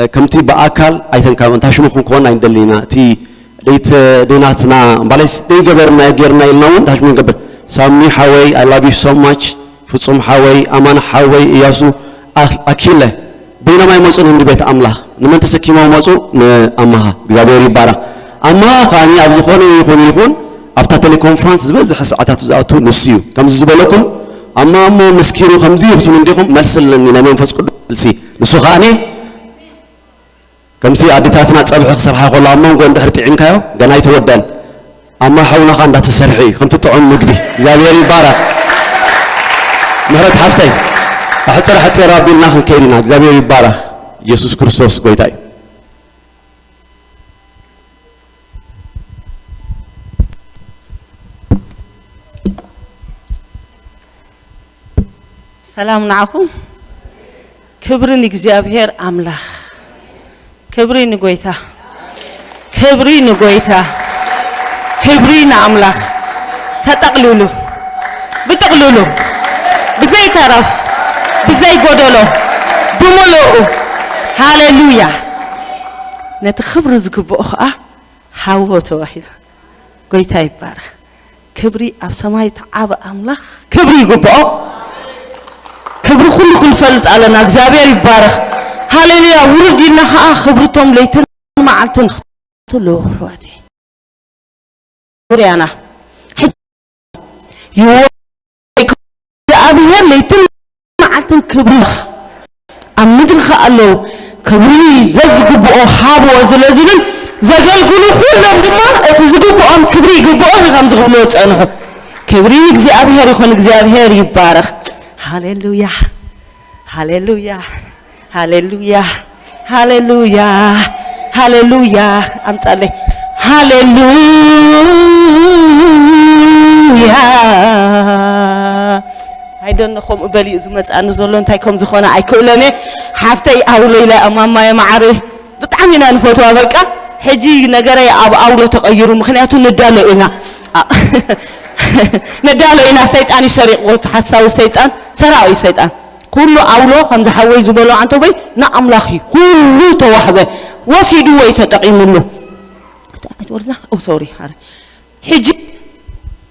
እ፣ ከምቲ ብኣካል ኣይተንካብን ታሽሙ ክንኮን ኣይንደሊና። እቲ ደይት ደይናትና ባለስ ደይገበርና ጌርና ኢልና እውን ታሽ ንገብር። ሳሚ ሓወይ፣ I love you so much። ፍጹም ሓወይ፣ ኣማን ሓወይ፣ እያሱ፣ ኣክ- ኣኪለ፣ በይኖም ኣይመጹን እንዲ ቤት ኣምላኽ። ንመን ተሰኪሞም መጹ? ንኣማኻ። እግዚኣብሔር ይባረኽ። ኣማኻ ከዓኒ ኣብ ዝኾነ ይኹን ይኹን ኣብታ ቴሌኮንፈረንስ ዝበዝሐ ሰዓታት ዝኣቱ ንሱ እዩ። ከምዚ ዝበለኩም ኣማ እሞ መስኪሩ ከምዚ ይኽትሉ እንዲኹም መልሲ ኣለኒ ናይ መንፈስ ቅዱስ መልሲ። ንሱ ከዓኒ ከምዚ ኣዴታትና ጸብሒ ክሰርሓ ከሎ ኣብ መንጎ እንድሕር ጥዒምካዮ ገና ኣይተወደን። ኣማ ሓውና ኸኣ እንዳተሰርሐ እዩ ከምቲ ጥዑም ምግቢ። እግዚኣብሔር ይባረኽ። ምህረት ሓፍተይ ኣሕጽር ኣሕጽር ኣቢልና ክንከይድ ኢና። እግዚኣብሔር ይባረኽ። ኢየሱስ ክርስቶስ ጎይታ እዩ። ሰላም ንዓኹም። ክብሪ ንእግዚኣብሔር ኣምላኽ። ክብሪ ንጎይታ። ክብሪ ንጎይታ። ክብሪ ንኣምላኽ። ተጠቕልሉ። ብጥቕልሉ። ብዘይ ተረፍ። ብዘይ ጎደሎ። ብምሉኡ። ሃሌሉያ። ነቲ ክብሪ ዝግብኦ ኸዓ ሃቦ ተባሂሉ። ጎይታ ይባረኽ። ክብሪ ኣብ ሰማይ ተዓበ ኣምላኽ ክብሪ ይግብኦ። ክብሪ ኩሉ ክንፈልጥ ኣለና። እግዚኣብሔር ይባረኽ። ሃሌሉያ። ውርድ ኢልና ኸዓ ክብርቶም ለይትን መዓልትን ክትለዉ ኣሕዋተይ። ዙርያና ይዎ እግዚኣብሔር ለይትን መዓልትን ክብሪ ኣብ ምድሪ ከኣ ኣለዉ ክብሪ ዘዝግብኦ ሃብዎ ስለ ዝብል ዘገልግሉ ኩሎም ድማ እቲ ዝግብኦም ክብሪ ይግብኦም እዩ ከም ዝኽብልዎ ዝጸንሑ። ክብሪ እግዚኣብሔር ይኹን። እግዚኣብሔር ይባረኽ። ሃሌሉያ ሃሌሉያ ሃሌሉያ ሃሌሉያ ሃሌሉያ ኣምጻለይ ሃሌሉያ። ኣይደነ ከምኡ በሊኡ ዝመፅኣኒ ዘሎ እንታይ ከም ዝኾነ ኣይክእሎን እየ። ሓፍተይ ኣውሎ ኢለ እማማየ ማዓረይ ብጣዕሚ ኢና ንፈትዋ። በቃ ሕጂ ነገረይ ኣብ ኣውሎ ተቐይሩ፣ ምክንያቱ ንዳሎ ኢና ንዳሎ ኢና። ሰይጣን እዩ ሰሪቕዎ፣ እቲ ሓሳዊ ሰይጣን ሰራቒ እዩ ሰይጣን። ኩሉ ኣውሎ ከምዚ ሓወይ ዝበሎ ዓንተቦይ ንኣምላኽ እዩ ኩሉ ተዋህበ፣ ወሲድዎ እዩ ተጠቒምሉ። እንታይ ዓይነት ወርድና? ኦ ሶሪ፣ ኣረ። ሕጂ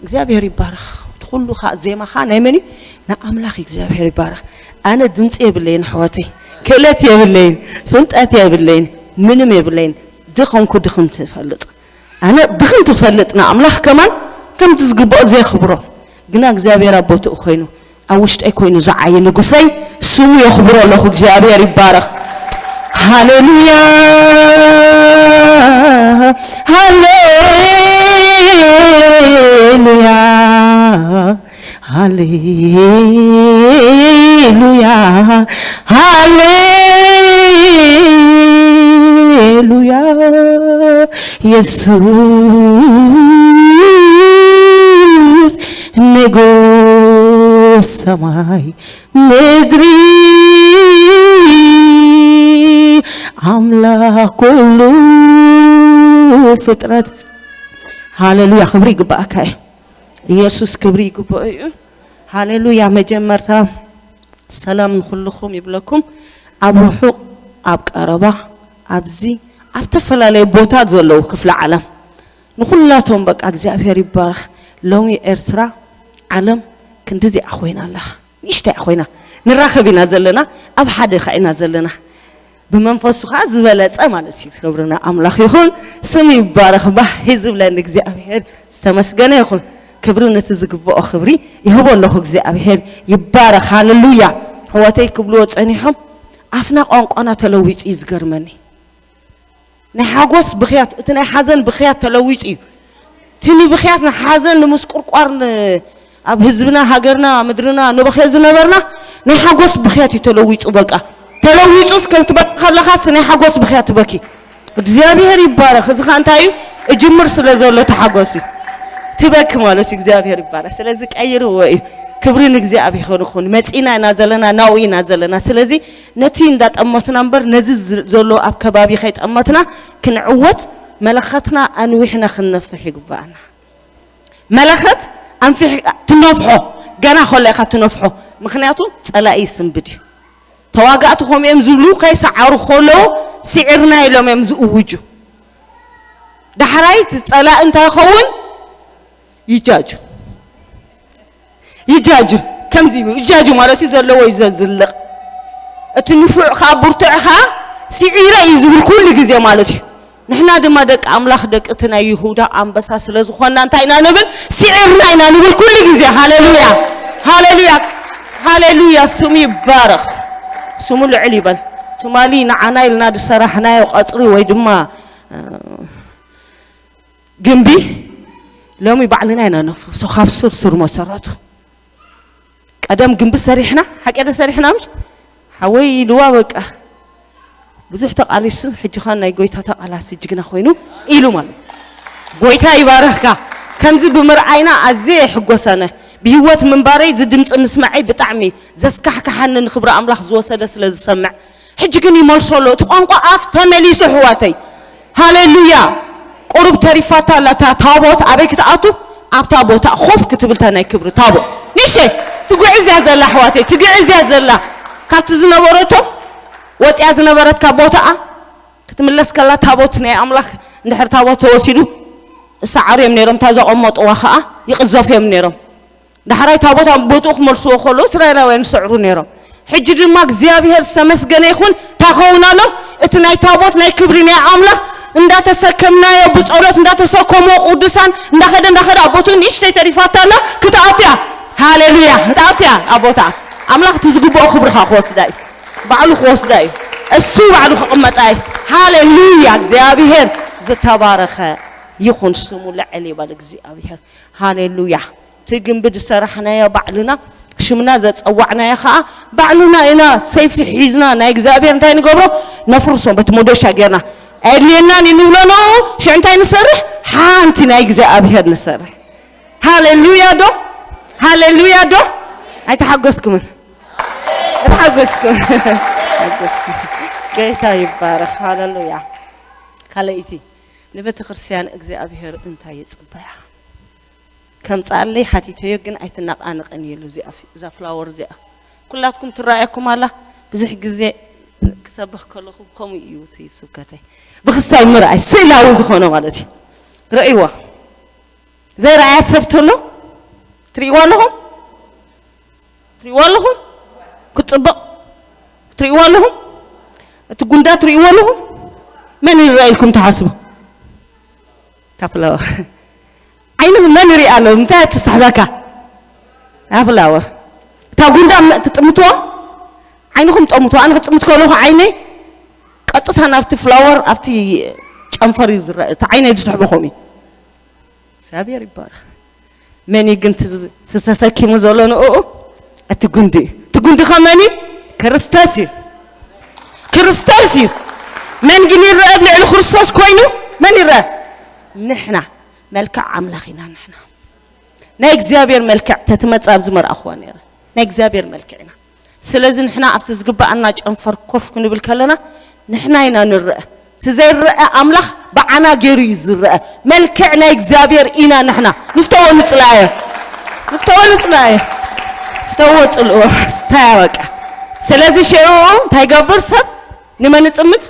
እግዚኣብሔር ይባረኽ። እቲ ኩሉ ኸዓ ዜማ ኸዓ ናይ መን እዩ? ንኣምላኽ እዩ እግዚኣብሔር ይባረኽ። ኣነ ድምፂ የብለይን ኣሕዋተይ፣ ክእለት የብለይን፣ ፍልጠት የብለይን፣ ምንም የብለይን። ድኸምኩ ድኽምቲ እፈልጥ። ኣነ ድኽምቲ ክፈልጥ ንኣምላኽ ከማን ከምቲ ዝግብኦ ዘየኽብሮ። ግና እግዚኣብሔር ኣብ ቦትኡ ኮይኑ ኣብ ውሽጠይ ኮይኑ ዝዓይ ንጉሰይ ስሙ የኽብሮ ኣለኹ። እግዚኣብሔር ይባረኽ። ሃሌሉያ ሃሌሉያ ሃሌሉያ ሃሌሉያ ኢየሱስ ንጉስ ሰማይ ምድሪ ኣምላኽ ኩሉ ፍጥረት። ሃሌሉያ ክብሪ ይግባኣካ እዩ ኢየሱስ፣ ክብሪ ይግባኦ እዩ። ሃሌሉያ። መጀመርታ ሰላም ንኹልኹም ይብለኩም፣ ኣብ ርሑቕ ኣብ ቀረባ፣ ኣብዚ ኣብ ተፈላለየ ቦታ ዘለዉ ክፍለ ዓለም ንኹላቶም በቃ እግዚኣብሔር ይባረኽ። ሎሚ ኤርትራ ዓለም ክንድዚኣ ኮይና ኣለኻ። ንእሽተይ ኮይና ንራኸብ ኢና ዘለና፣ ኣብ ሓደ ኸዓ ኢና ዘለና። ብመንፈሱ ኸዓ ዝበለጸ ማለት እዩ። ክብርና ኣምላኽ ይኹን፣ ስም ይባረኽ። ባህ ዝብለኒ እግዚኣብሔር ዝተመስገነ ይኹን። ክብሪ ነቲ ዝግብኦ ክብሪ ይህቦ ኣለኹ። እግዚኣብሔር ይባረኽ። ሃሌሉያ። ኣሕዋተይ ክብልዎ ጸኒሖም ኣፍና ቋንቋና ተለዊጡ እዩ ዝገርመኒ። ናይ ሓጎስ ብኽያት፣ እቲ ናይ ሓዘን ብኽያት ተለዊጡ እዩ። እቲ ንብኽያት ንሓዘን ንምስቁርቋር ን- ኣብ ህዝብና ሃገርና ምድርና ንበኽዮ ዝነበርና ናይ ሓጎስ ብኽያት እዩ ተለዊጡ። በቃ ተለዊጡ እስከ ትበኪ ከለኻስ ናይ ሓጎስ ብኽያት ትበኪ። እግዚኣብሔር ይባረኽ። እዚ ኸዓ እንታይ እዩ? እጅምር ስለ ዘሎ ተሓጎሲ ትበኪ ማለት እዩ። እግዚኣብሔር ይባረኽ። ስለዚ ቀይርዎ እዩ። ክብሪ ንእግዚኣብሔር ይኹን። መጺና ኢና ዘለና፣ ናብኡ ኢና ዘለና። ስለዚ ነቲ እንዳጠመትና እምበር ነዚ ዝ- ዘሎ ኣብ ከባቢ ከይጠመትና ክንዕወት መለኸትና ኣንዊሕና ክንነፍሕ ይግባኣና። መለኸት ኣንፊሕ ትነፍሖ ገና ከሎ ኢኻ ትነፍሖ። ምክንያቱ ጸላኢ ይስንብድ እዩ። ተዋጋእቲ ከምኡ እዮም ዝብሉ፣ ከይሰዓሩ ከለዉ ስዒርና ኢሎም እዮም ዝእውጁ። ዳሕራይ እቲ ጸላኢ እንታይ ይኸውን? ይጃጁ። ይጃጁ። ከምዚ እዩ። ይጃጁ ማለት እዩ ዘለዎ እዩ ዘዝልቕ። እቲ ንፉዕ ከዓ ብርቱዕ ከዓ ስዒረ እዩ ዝብል ኩሉ ግዜ ማለት እዩ። ንሕና ድማ ደቂ ኣምላኽ፣ ደቂ እቲ ናይ ይሁዳ ኣንበሳ ስለ ዝኾንና እንታይ ኢና ንብል? ስዒርና ኢና ንብል ኩሉ ግዜ። ሃሌሉያ፣ ሃሌሉያ፣ ሃሌሉያ። ስሙ ይባረኽ፣ ስሙ ልዕል ይበል። ትማሊ ንዓና ኢልና ዝሰራሕናዮ ቀጽሪ ወይ ድማ ግንቢ ሎሚ ባዕልና ኢና ነፍርሶ ካብ ስር ስር መሰረቱ። ቀደም ግንቢ ሰሪሕና፣ ሓቂ ዶ ሰሪሕና ምሽ? ሓወይ ኢልዋ በቃ። ብዙሕ ተቓሊሱ፣ ሕጂ ኸኣ ናይ ጎይታ ተቓላሲ ጅግና ኮይኑ ኢሉ ማለት። ጎይታ ይባረኽካ። ከምዚ ብምርኣይና ኣዝየ ይሕጎስ ኣነ። ብህይወት ምንባረይ እዚ ድምፂ ምስማዐይ ብጣዕሚ ዘስካሕክሓኒ፣ ንክብሪ ኣምላኽ ዝወሰደ ስለ ዝሰምዕ። ሕጂ ግን ይመልሶ ኣሎ። እቲ ቋንቋ ኣፍ ተመሊሱ ኣሕዋተይ። ሃሌሉያ። ቁሩብ ተሪፋታ ኣላ እታ ታቦት ኣበይ ክትኣቱ? ኣብታ ቦታ ኮፍ ክትብል እታ ናይ ክብሪ ታቦት። ንእሽተይ ትጉዕዝ እያ ዘላ ኣሕዋተይ፣ ትግዕዝ እያ ዘላ። ካብቲ ዝነበረቶ ወፂኣ ዝነበረት ካብ ቦታኣ ክትምለስ ከላ ታቦት ናይ ኣምላኽ እንድሕር ታቦት ተወሲዱ እሰዓሩ እዮም ነይሮም። እታ ዘቐመጥዋ ኸዓ ይቕዘፉ እዮም ነይሮም። ዳሕራይ ታቦት ኣብ ቦትኡ ክመልስዎ ከለዉ እስራኤላውያን ይስዕሩ ነይሮም። ሕጂ ድማ እግዚኣብሔር ዝተመስገነ ይኹን እንታይ ኸውን ኣሎ? እቲ ናይ ታቦት ናይ ክብሪ ናይ ኣምላኽ እንዳተሰከምናዮ ብጸሎት እንዳተሰከሞ ቅዱሳን እንዳኸደ እንዳኸደ ኣብ ቦትኡ ንእሽተይ ተሪፋታ ኣላ ክትኣቱ እያ። ሃሌሉያ። ክትኣቱ እያ ኣብ ቦትኣ። ኣምላኽ እቲ ዝግብኦ ክብሪ ኸዓ ክወስዳ እዩ። ባዕሉ ክወስዳ እዩ። እሱ ባዕሉ ክቕመጣ እዩ። ሃሌሉያ። እግዚኣብሔር ዝተባረኸ ይኹን ስሙ ልዕል ይበል እግዚኣብሔር። ሃሌሉያ። እቲ ግንቢ ዝሰራሕናዮ ባዕልና፣ ሽምና ዘጸዋዕናዮ ኸዓ ባዕልና ኢና። ሰይፊ ሒዝና ናይ እግዚኣብሔር እንታይ ንገብሮ? ነፍርሶ። በቲ መዶሻ ጌርና ኣየድልየናን እዩ ንብሎ። ንኡ ሽዑ እንታይ ንሰርሕ? ሓንቲ ናይ እግዚኣብሔር ንሰርሕ። ሃሌሉያ ዶ? ሃሌሉያ ዶ? ኣይተሓጎስኩምን? ኣይተሓጎስኩምን? ኣይተሓጎስኩምን? ጌታ ይባረኽ። ሃሌሉያ። ካልኣይቲ፣ ንቤተ ክርስቲያን እግዚኣብሔር እንታይ ይጽበያ? ከምጽኣለይ ሓቲተዮ፣ ግን ኣይትነቓነቕን ኢሉ። እዚኣ ፊ-፣ እዛ ፍላወር እዚኣ ኩላትኩም ትረኣየኩም ኣላ። ብዙሕ ግዜ ክሰብኽ ከለኹ ከምኡ እዩ እቲ ስብከተይ። ብኽስታይ ምርኣይ፣ ስእላዊ ዝኾነ ማለት እዩ። ረእይዋ። ዘይረኣያ ሰብ ተሎ? ትርእይዋ ኣለኹም? ትርእይዋ ኣለኹም? ክትጽብቕ ትርእይዋ ኣለኹም? እቲ ጉንዳ ትርእይዎ ኣለኹም? መን ይረኣይልኩም ትሓስቡ? እታ ፍላወር። ዓይንኹም መን ይርኢ ኣሎ? እንታይ ትስሕበካ? እታ ፍላወር። እታ ጉንዳ መ-፣ ትጥምትዋ? ዓይንኹም ጠምትዋ። ኣነ ክጥምት ከለኹ ዓይነይ ቀጥታ ናብቲ ፍላወር፣ ኣብቲ ጨንፈር እዩ ዝረአ። እቲ ዓይነይ ዝስሕቦ ከምኡ እዩ። እግዚኣብሔር ይባረኽ። መን እዩ ግን እቲ ዝ-፣ እቲ ተሰኪሙ ዘሎ ንእኡ? እቲ ጉንዲ እዩ። እቲ ጉንዲ ከ መን እዩ? ክርስቶስ እዩ። ክርስቶስ እዩ። መን ግን ይረአ ኣብ ልዕሊ ክርስቶስ ኮይኑ? መን ይረአ? ንሕና። መልክዕ ኣምላኽ ኢና ንሕና። ናይ እግዚኣብሔር መልክዕ ተትመጽእ ኣብዚ መርኣኹዋ ነይረ። ናይ እግዚኣብሔር መልክዕ ኢና። ስለዚ ንሕና ኣብቲ ዝግብኣና ጨንፈር ኮፍ ክንብል ከለና ንሕና ኢና ንረአ። እቲ ዘይረአ ኣምላኽ ብዓና ገይሩ እዩ ዝረአ። መልክዕ ናይ እግዚኣብሔር ኢና ንሕና። ንፍተዎ ንጽላዮ። ንፍተዎ ንጽላዮ። ንፍተዎ ጽልእዎ። ሳያ በቃ። ስለዚ ሽዑ እንታይ ይገብር ሰብ? ንመን ይጥምት?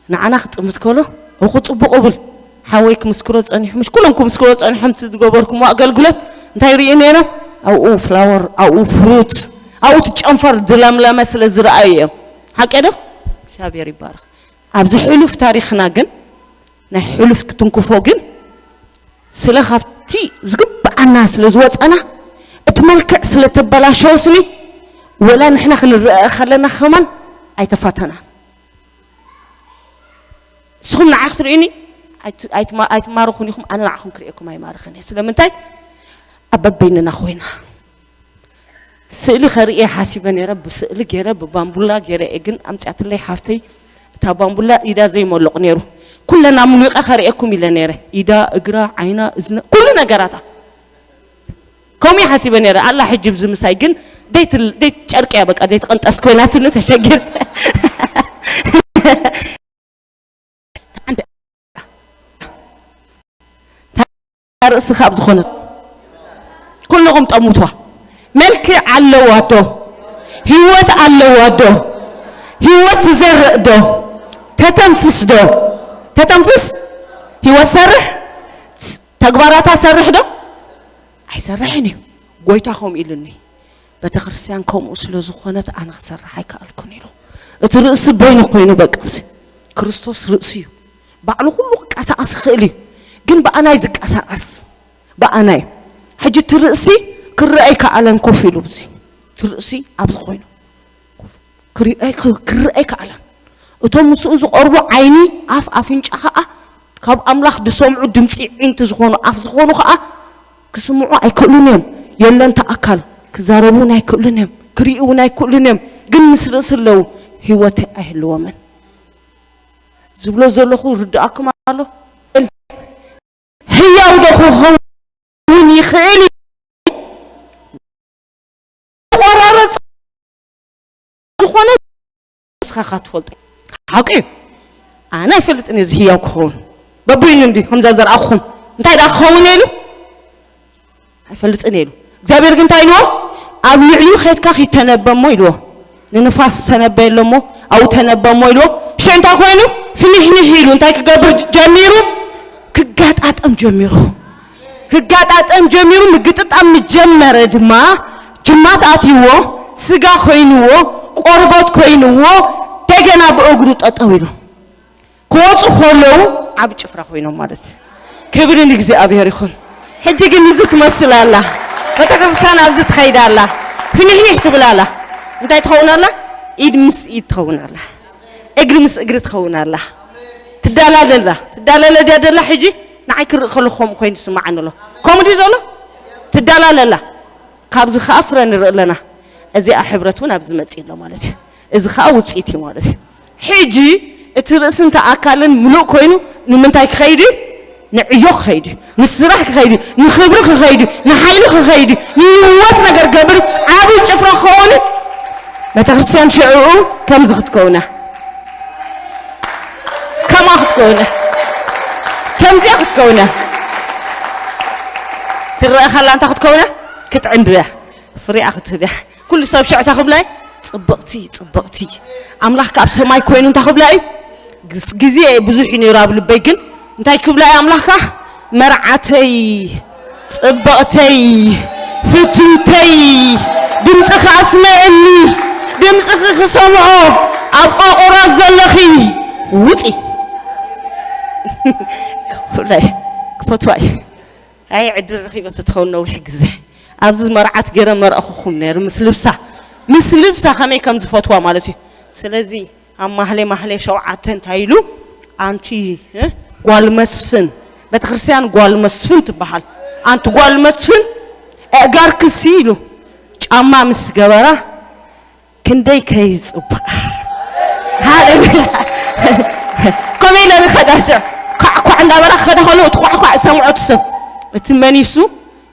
ንዓና ክጥምት ከሎ፣ እኹ ጽቡቕ እብል። ሓወይ ክምስክሮ ጸኒሑ፣ ምሽ ኩሎም ክምስክሮ ጸኒሖም፣ እቲ ዝገበርኩምዎ ኣገልግሎት እንታይ ይርእዩ ነይሮም? ኣብኡ ፍላወር፣ ኣብኡ ፍሩት፣ ኣብኡ እቲ ጨንፈር ዝለምለመ ስለ ዝረኣዩ እዮም። ሓቂ ዶ? እግዚኣብሔር ይባረኽ። ኣብዚ ሕሉፍ ታሪኽና ግን፣ ናይ ሕሉፍ ክትንክፎ ግን፣ ስለ ካብቲ ዝግብኣና ስለ ዝወጸና፣ እቲ መልክዕ ስለ ተበላሸወ ስኒ፣ ወላ ንሕና ክንረአ ከለና ከማን ኣይተፋተናን። ንስኹም ንዓይ ክትርእዩኒ ኣይት-፣ ኣይትማ-፣ ኣይትማረኹን ኢኹም፣ ኣነ ንዓኹም ክርእየኩም ኣይማረኽን እየ። ስለምንታይ? ኣብ በበይንና ኮይና። ስእሊ ከርእየ ሓሲበ ነይረ፣ ብስእሊ ገይረ፣ ብባምቡላ ገይረ እየ፣ ግን ኣምፅኣትለይ ሓፍተይ፣ እታ ባምቡላ ኢዳ ዘይመልቕ ነይሩ። ኩለን ኣምሊቐ ከርእየኩም ኢለ ነይረ። ኢዳ፣ እግራ፣ ዓይና፣ እዝና፣ ኩሉ ነገራታ። ከምኡ ሓሲበ ነይረ። ኣላ ሕጂ ብዚ ምሳይ ግን ደይት-፣ ደይትጨርቅያ በቃ፣ ደይትቐንጠስ ኮይናትኒ ተሸጊረ። ሓንቲ ርእሲ ካብ ዝኾነት ኩልኹም ጠሙቷ። መልክዕ ኣለዋ ዶ? ህይወት ኣለዋ ዶ? ህይወት ትዘርእ ዶ? ተተንፍስ ዶ? ተተንፍስ? ህይወት ሰርሕ፣ ተግባራታ ሰርሕ ዶ ኣይሰርሕን እዩ። ጎይታ ከምኡ ኢሉኒ፣ ቤተ ክርስቲያን ከምኡ ስለ ዝኾነት ኣነ ክሰርሕ ኣይከኣልኩን ኢሉ። እቲ ርእሲ በይኑ ኮይኑ በቃ፣ እዚ ክርስቶስ ርእሲ እዩ። ባዕሉ ኩሉ ክቀሳቐስ ይኽእል እዩ፣ ግን ብኣናይ ዝቀሳቐስ፣ ብኣናይ። ሕጂ እቲ ርእሲ ክረአ ኣይከኣለን ኮፍ ኢሉ፣ እዚ እቲ ርእሲ ኣብዚ ኮይኑ ክርአ ኣይከኣለን። እቶም ምስኡ ዝቐርቡ ዓይኒ፣ ኣፍ፣ ኣፍንጫ ኸኣ ካብ ኣምላኽ ዝሰምዑ ድምጺ ዒንቲ ዝኾኑ ኣፍ ዝኾኑ ኸኣ ክስምዑ ኣይክእሉን እዮም። የለን እቲ ኣካል ክዛረቡ እውን ኣይክእሉን እዮም፣ ክርእዩ እውን ኣይክእሉን እዮም። ግን ምስ ርእሲ ኣለዉ፣ ህይወት ኣይህልዎምን። ዝብሎ ዘለኹ ርድኣኩም ኣሎ? ህያው ዶ ክኸውን ይኽእል እዩ? ቆራረጽ ዝኾነ ንስኻ ኢኻ ትፈልጦ። ሓቂ እዩ። ኣነ ኣይፈልጥን እየ እዚ ህያው ክኸውን። በበይኑ እንዲ ከምዛ ዘርኣኹም እንታይ ደኣ ክኸውን ኢሉ ኣይፈልጥን ኢሉ። እግዚኣብሔር ግን እንታይ ኢልዎ? ኣብ ልዕሊኡ ኸይድካ ኺተነበ እሞ ኢልዎ። ንንፋስ ተነበየሎ እሞ ኣብኡ ተነበ እሞ ኢልዎ። ሽዕ እንታይ ኮይኑ? ፍንሕንሕ ኢሉ እንታይ ክገብር ጀሚሩ? ክጋጣጠም ጀሚሩ። ክጋጣጠም ጀሚሩ። ምግጥጣም ምጀመረ ድማ ጅማት ኣትይዎ፣ ስጋ ኮይንዎ፣ ቆርበት ኮይንዎ፣ ደገና ብእግሩ ጠጠው ኢሉ። ክወፁ ከለዉ ዓብ ጭፍራ ኮይኖም ማለት። ክብሪ ንእግዚኣብሔር ይኹን። ሕጂ ግን እዚ ትመስል ኣላ። ቤተክርስትያን ኣብዚ ትኸይድ ኣላ። ፍንሕንሕ ትብል ኣላ። እንታይ ትኸውን ኣላ? ኢድ ምስ ኢድ ትኸውን ኣላ። እግሪ ምስ እግሪ ትኸውን ኣላ። ትዳላለ ኣላ። ትዳላለ ድያ ደላ ሕጂ? ንዓይ ክርኢ ከለኹ ከምኡ ኮይኑ ዝስምዓኒ ኣሎ። ከምኡ ድዩ ዘሎ? ትዳላለ ኣላ። ካብዚ ኸኣ ፍረ ንርኢ ኣለና። እዚኣ ሕብረት እውን ኣብዚ መጺእ ኣሎ ማለት እዩ። እዚ ኸኣ ውጽኢት እዩ ማለት እዩ። ሕጂ እቲ ርእሲ እንተ ኣካልን ምሉእ ኮይኑ ንምንታይ ክኸይድ እዩ? ንዕዮ ክኸይድ እዩ። ንስራሕ ክኸይድ እዩ። ንኽብሪ ክኸይድ እዩ። ንሓይሊ ክኸይድ እዩ። ንህይወት ነገር ክገብር እዩ። ዓብዪ ጭፍራ ክኸውን እዩ። ቤተክርስትያን ሽዕኡ ከምዚ ክትከውና። ከምኣ ክትከውና። ከምዚኣ ክትከውና። ትረአ ኸላ እንታይ ክትከውና? ክትዕምብብያ። ፍሬኣ ክትህብያ። ኩሉ ሰብ ሽዕታ ክብላይ፣ "ጽብቕቲ፣ ጽብቕቲ። ኣምላኽ ካብ ሰማይ ኮይኑ እንታይ ክብላ እዩ?" ግስ-፣ ግዜ ብዙሕ እዩ ነይሩ ኣብ ልበይ፣ ግን እንታይ ክብላ እዩ ኣምላኽካ? "መርዓተይ፣ ጽብቕተይ፣ ፍትውተይ፣ ድምፅኺ ኣስምዕኒ፣ ድምፅኺ ክሰምዖ፣ ኣብ ቆቆራት ዘለኺ ውፂ." ክብላይ፣ ክፈትዋ እዩ። ኣይ ዕድል ረኺበ ተትኸውን ነዊሕ ግዜ። ኣብዚ መርዓት ገይረ መርኣኹኹም ነይሩ ምስ ልብሳ። ምስ ልብሳ ከመይ ከም ዝፈትዋ ማለት እዩ። ስለዚ ኣብ ማህሌ ማህሌ ሸውዓተ እንታይ ኢሉ? ኣንቲ፣ እ፣ ጓል መስፍን፣ ቤተክርስትያን ጓል መስፍን ትበሃል። ኣንቲ ጓል መስፍን፣ ኣእጋርክሲ ኢሉ ጫማ ምስ ገበራ ክንደይ ከይጽብቕ። ሃሌሉያ። ከምኡ ኢለ ንኸዳ፣ ኳዕ ኳዕ እንዳበላ ክኸዳ ከለዉ፣ እቲ ኳዕ ኳዕ ሰምዖ እቲ ሰብ። እቲ መኒሱ፣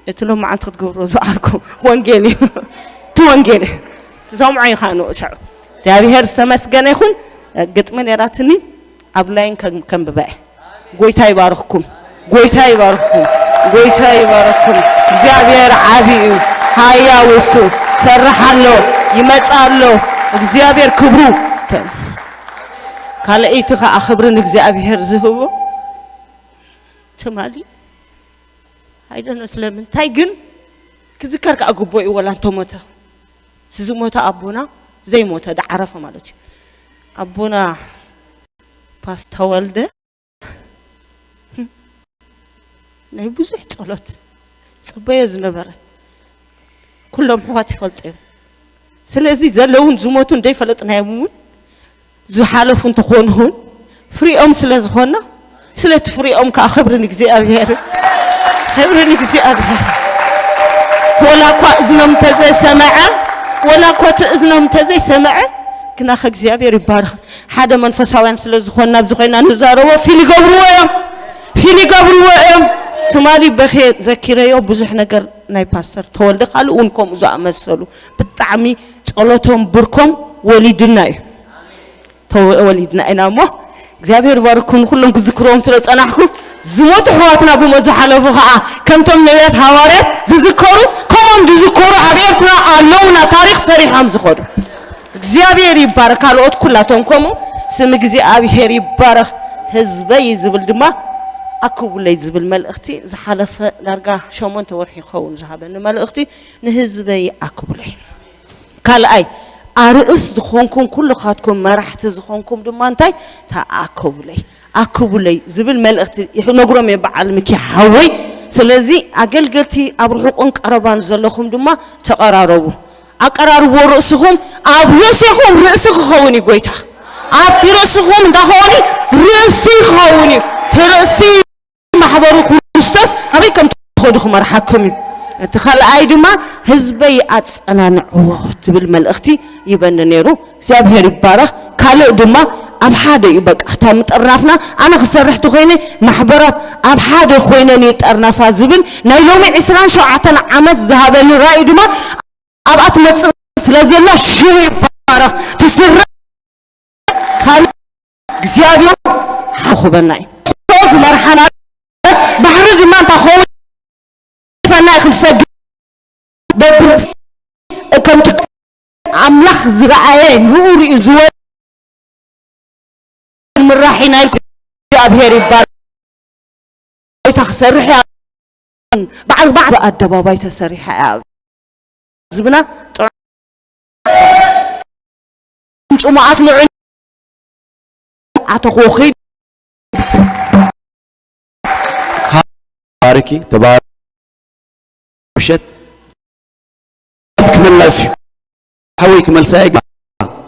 እቲ ሎማዓንቲ ክትገብሮ ዝዓርኩ ወንጌል እዩ። እቲ ወንጌል እዩ። ትሰምዖ ኢኻ ንኡ ሽዑ። እግዚኣብሔር ዝተመስገነ ይኹን። ግጥሚ ነይራትኒ፣ ኣብ ላይን ከም-፣ ከንብባ እየ። ጎይታ ይባርኽኩም። ጎይታ ይባርኽኩም። ጎይታ ይባርኽኩም። እግዚኣብሔር ዓቢ እዩ። ሃያው እሱ። ሰርሕ ኣሎ። ይመጽእ ኣሎ። እግዚኣብሔር ክብሩ። ካልኣይቲ ኸኣ ክብሪ ንእግዚኣብሔር ዝህቦ ትማሊ። I don't know ስለምንታይ ግን ክዝከር ከኣ ግቡእ እዩ፣ ወላ እንተሞተ። ዝሞተ ኣቦና ዘይሞተ፣ ዳዓረፈ ማለት እዩ። ኣቦና ፓስታ ወልደ ናይ ብዙሕ ጸሎት ጽበዮ ዝነበረ፣ ኩሎም ኣሕዋት ይፈልጡ እዮም። ስለዚ ዘለውን ዝሞቱን ዘይፈለጥናዮም እውን ዝሓለፉ እንተኾኑ እውን ፍሪኦም ስለ ዝኾንና፣ ስለቲ ፍሪኦም ከዓ ክብሪ ንእግዚኣብሔር፣ ክብሪ ንእግዚኣብሔር። ወላ እኳ እዝኖም እንተዘይሰምዐ፣ ወላ እኳ እቲ እዝኖም እንተዘይሰምዐ፣ ግና ከእግዚኣብሔር ይባረኽ። ሓደ መንፈሳውያን ስለ ዝኾንና ኣብዚ ኮይና ንዛረቦ ፊል ይገብርዎ እዮም፣ ፊል ይገብርዎ እዮም። ትማሊ በኽየ ዘኪረዮ ብዙሕ ነገር ናይ ፓስተር ተወልደ ካልእ እውን ከምኡ ዝኣመሰሉ ብጣዕሚ ጸሎቶም ብርኮም ወሊድና እዩ። ተወ-፣ ወሊድና ኢና እሞ እግዚኣብሔር ይባርኩም። ንኩሎም ክዝክርዎም ስለ ጸናሕኩ ዝሞቱ ኣሕዋትና ብሞ ዝሓለፉ ኸዓ ከምቶም ነቢያት ሃዋርያት ዝዝከሩ ከምኦም ዝዝከሩ ኣብ ኤርትራ ኣለውና ታሪኽ ሰሪሖም ዝኸዱ። እግዚኣብሔር ይባረክ። ካልኦት ኩላቶም ከምኡ ስም እግዚኣብሔር ይባረክ። ህዝበይ ዝብል ድማ ኣክቡለይ ዝብል መልእኽቲ ዝሓለፈ ዳርጋ ሸሞንተ ወርሒ ይኸውን ዝሃበኒ መልእኽቲ፣ ንህዝበይ ኣክቡለይ። ካልኣይ፣ ኣርእስ ዝኾንኩም ኩልኻትኩም መራሕቲ ዝኾንኩም ድማ እንታይ፣ ተኣከቡለይ ኣክቡለይ ዝብል መልእኽቲ ይነግሮም እየ በዓል ምኪ ሓወይ። ስለዚ ኣገልገልቲ ኣብ ርሑቕን ቀረባን ዘለኹም ድማ ተቐራረቡ። ኣቀራርቦ ርእስኹም ኣብ ርእስኹም ርእሲ ክኸውን እዩ ጎይታ። ኣብቲ ርእስኹም እንታይ ክኸውን እዩ? ርእሲ ክኸውን እዩ። እቲ ርእሲ ማሕበሩ ክርስቶስ ኣበይ ከም ትኸዱ ክመርሓኩም እዩ። እቲ ካልኣይ ድማ ህዝበይ ኣጸናንዕዎ ትብል መልእኽቲ ይበኒ ነይሩ። እግዚኣብሔር ይባረኽ። ካልእ ድማ ኣብ ሓደ እዩ በቃ እታ ምጥርናፍና ኣነ ክሰርሕ ተኮይነ ማሕበራት ኣብ ሓደ ኮይነን ይጠርናፋ ዝብል ናይ ሎሚ ዕስራን ሸውዓተን ዓመት ዝሃበኒ ራእይ ድማ ኣብኣ ትመጽእ ስለ ዘላ ሽሙ ይባረኽ። ትስረ ካልእ እግዚኣብሔር ሓኹበና እዩ። ጸሎት ዝመርሓና ባሕሪ ድማ እንታይ ክኸውን ፈና እዩ ክንሰግድ በብርእስ ከምቲ ኣምላኽ ዝረኣየ ንኡ ርእዩ ዝወ ምራሕ ኢና ኢልኩ እግዚኣብሔር ይባል። ጎይታ ክሰርሕ እያ። በዓል በዓል ኣደባባይ ተሰሪሓ እያ። ህዝብና ጥዑም ጽሙኣት ልዑል ኣተኹኺ ባርኪ ተባር ምሸት ክምለስ እዩ። ሓወይ ክመልሳ እየ።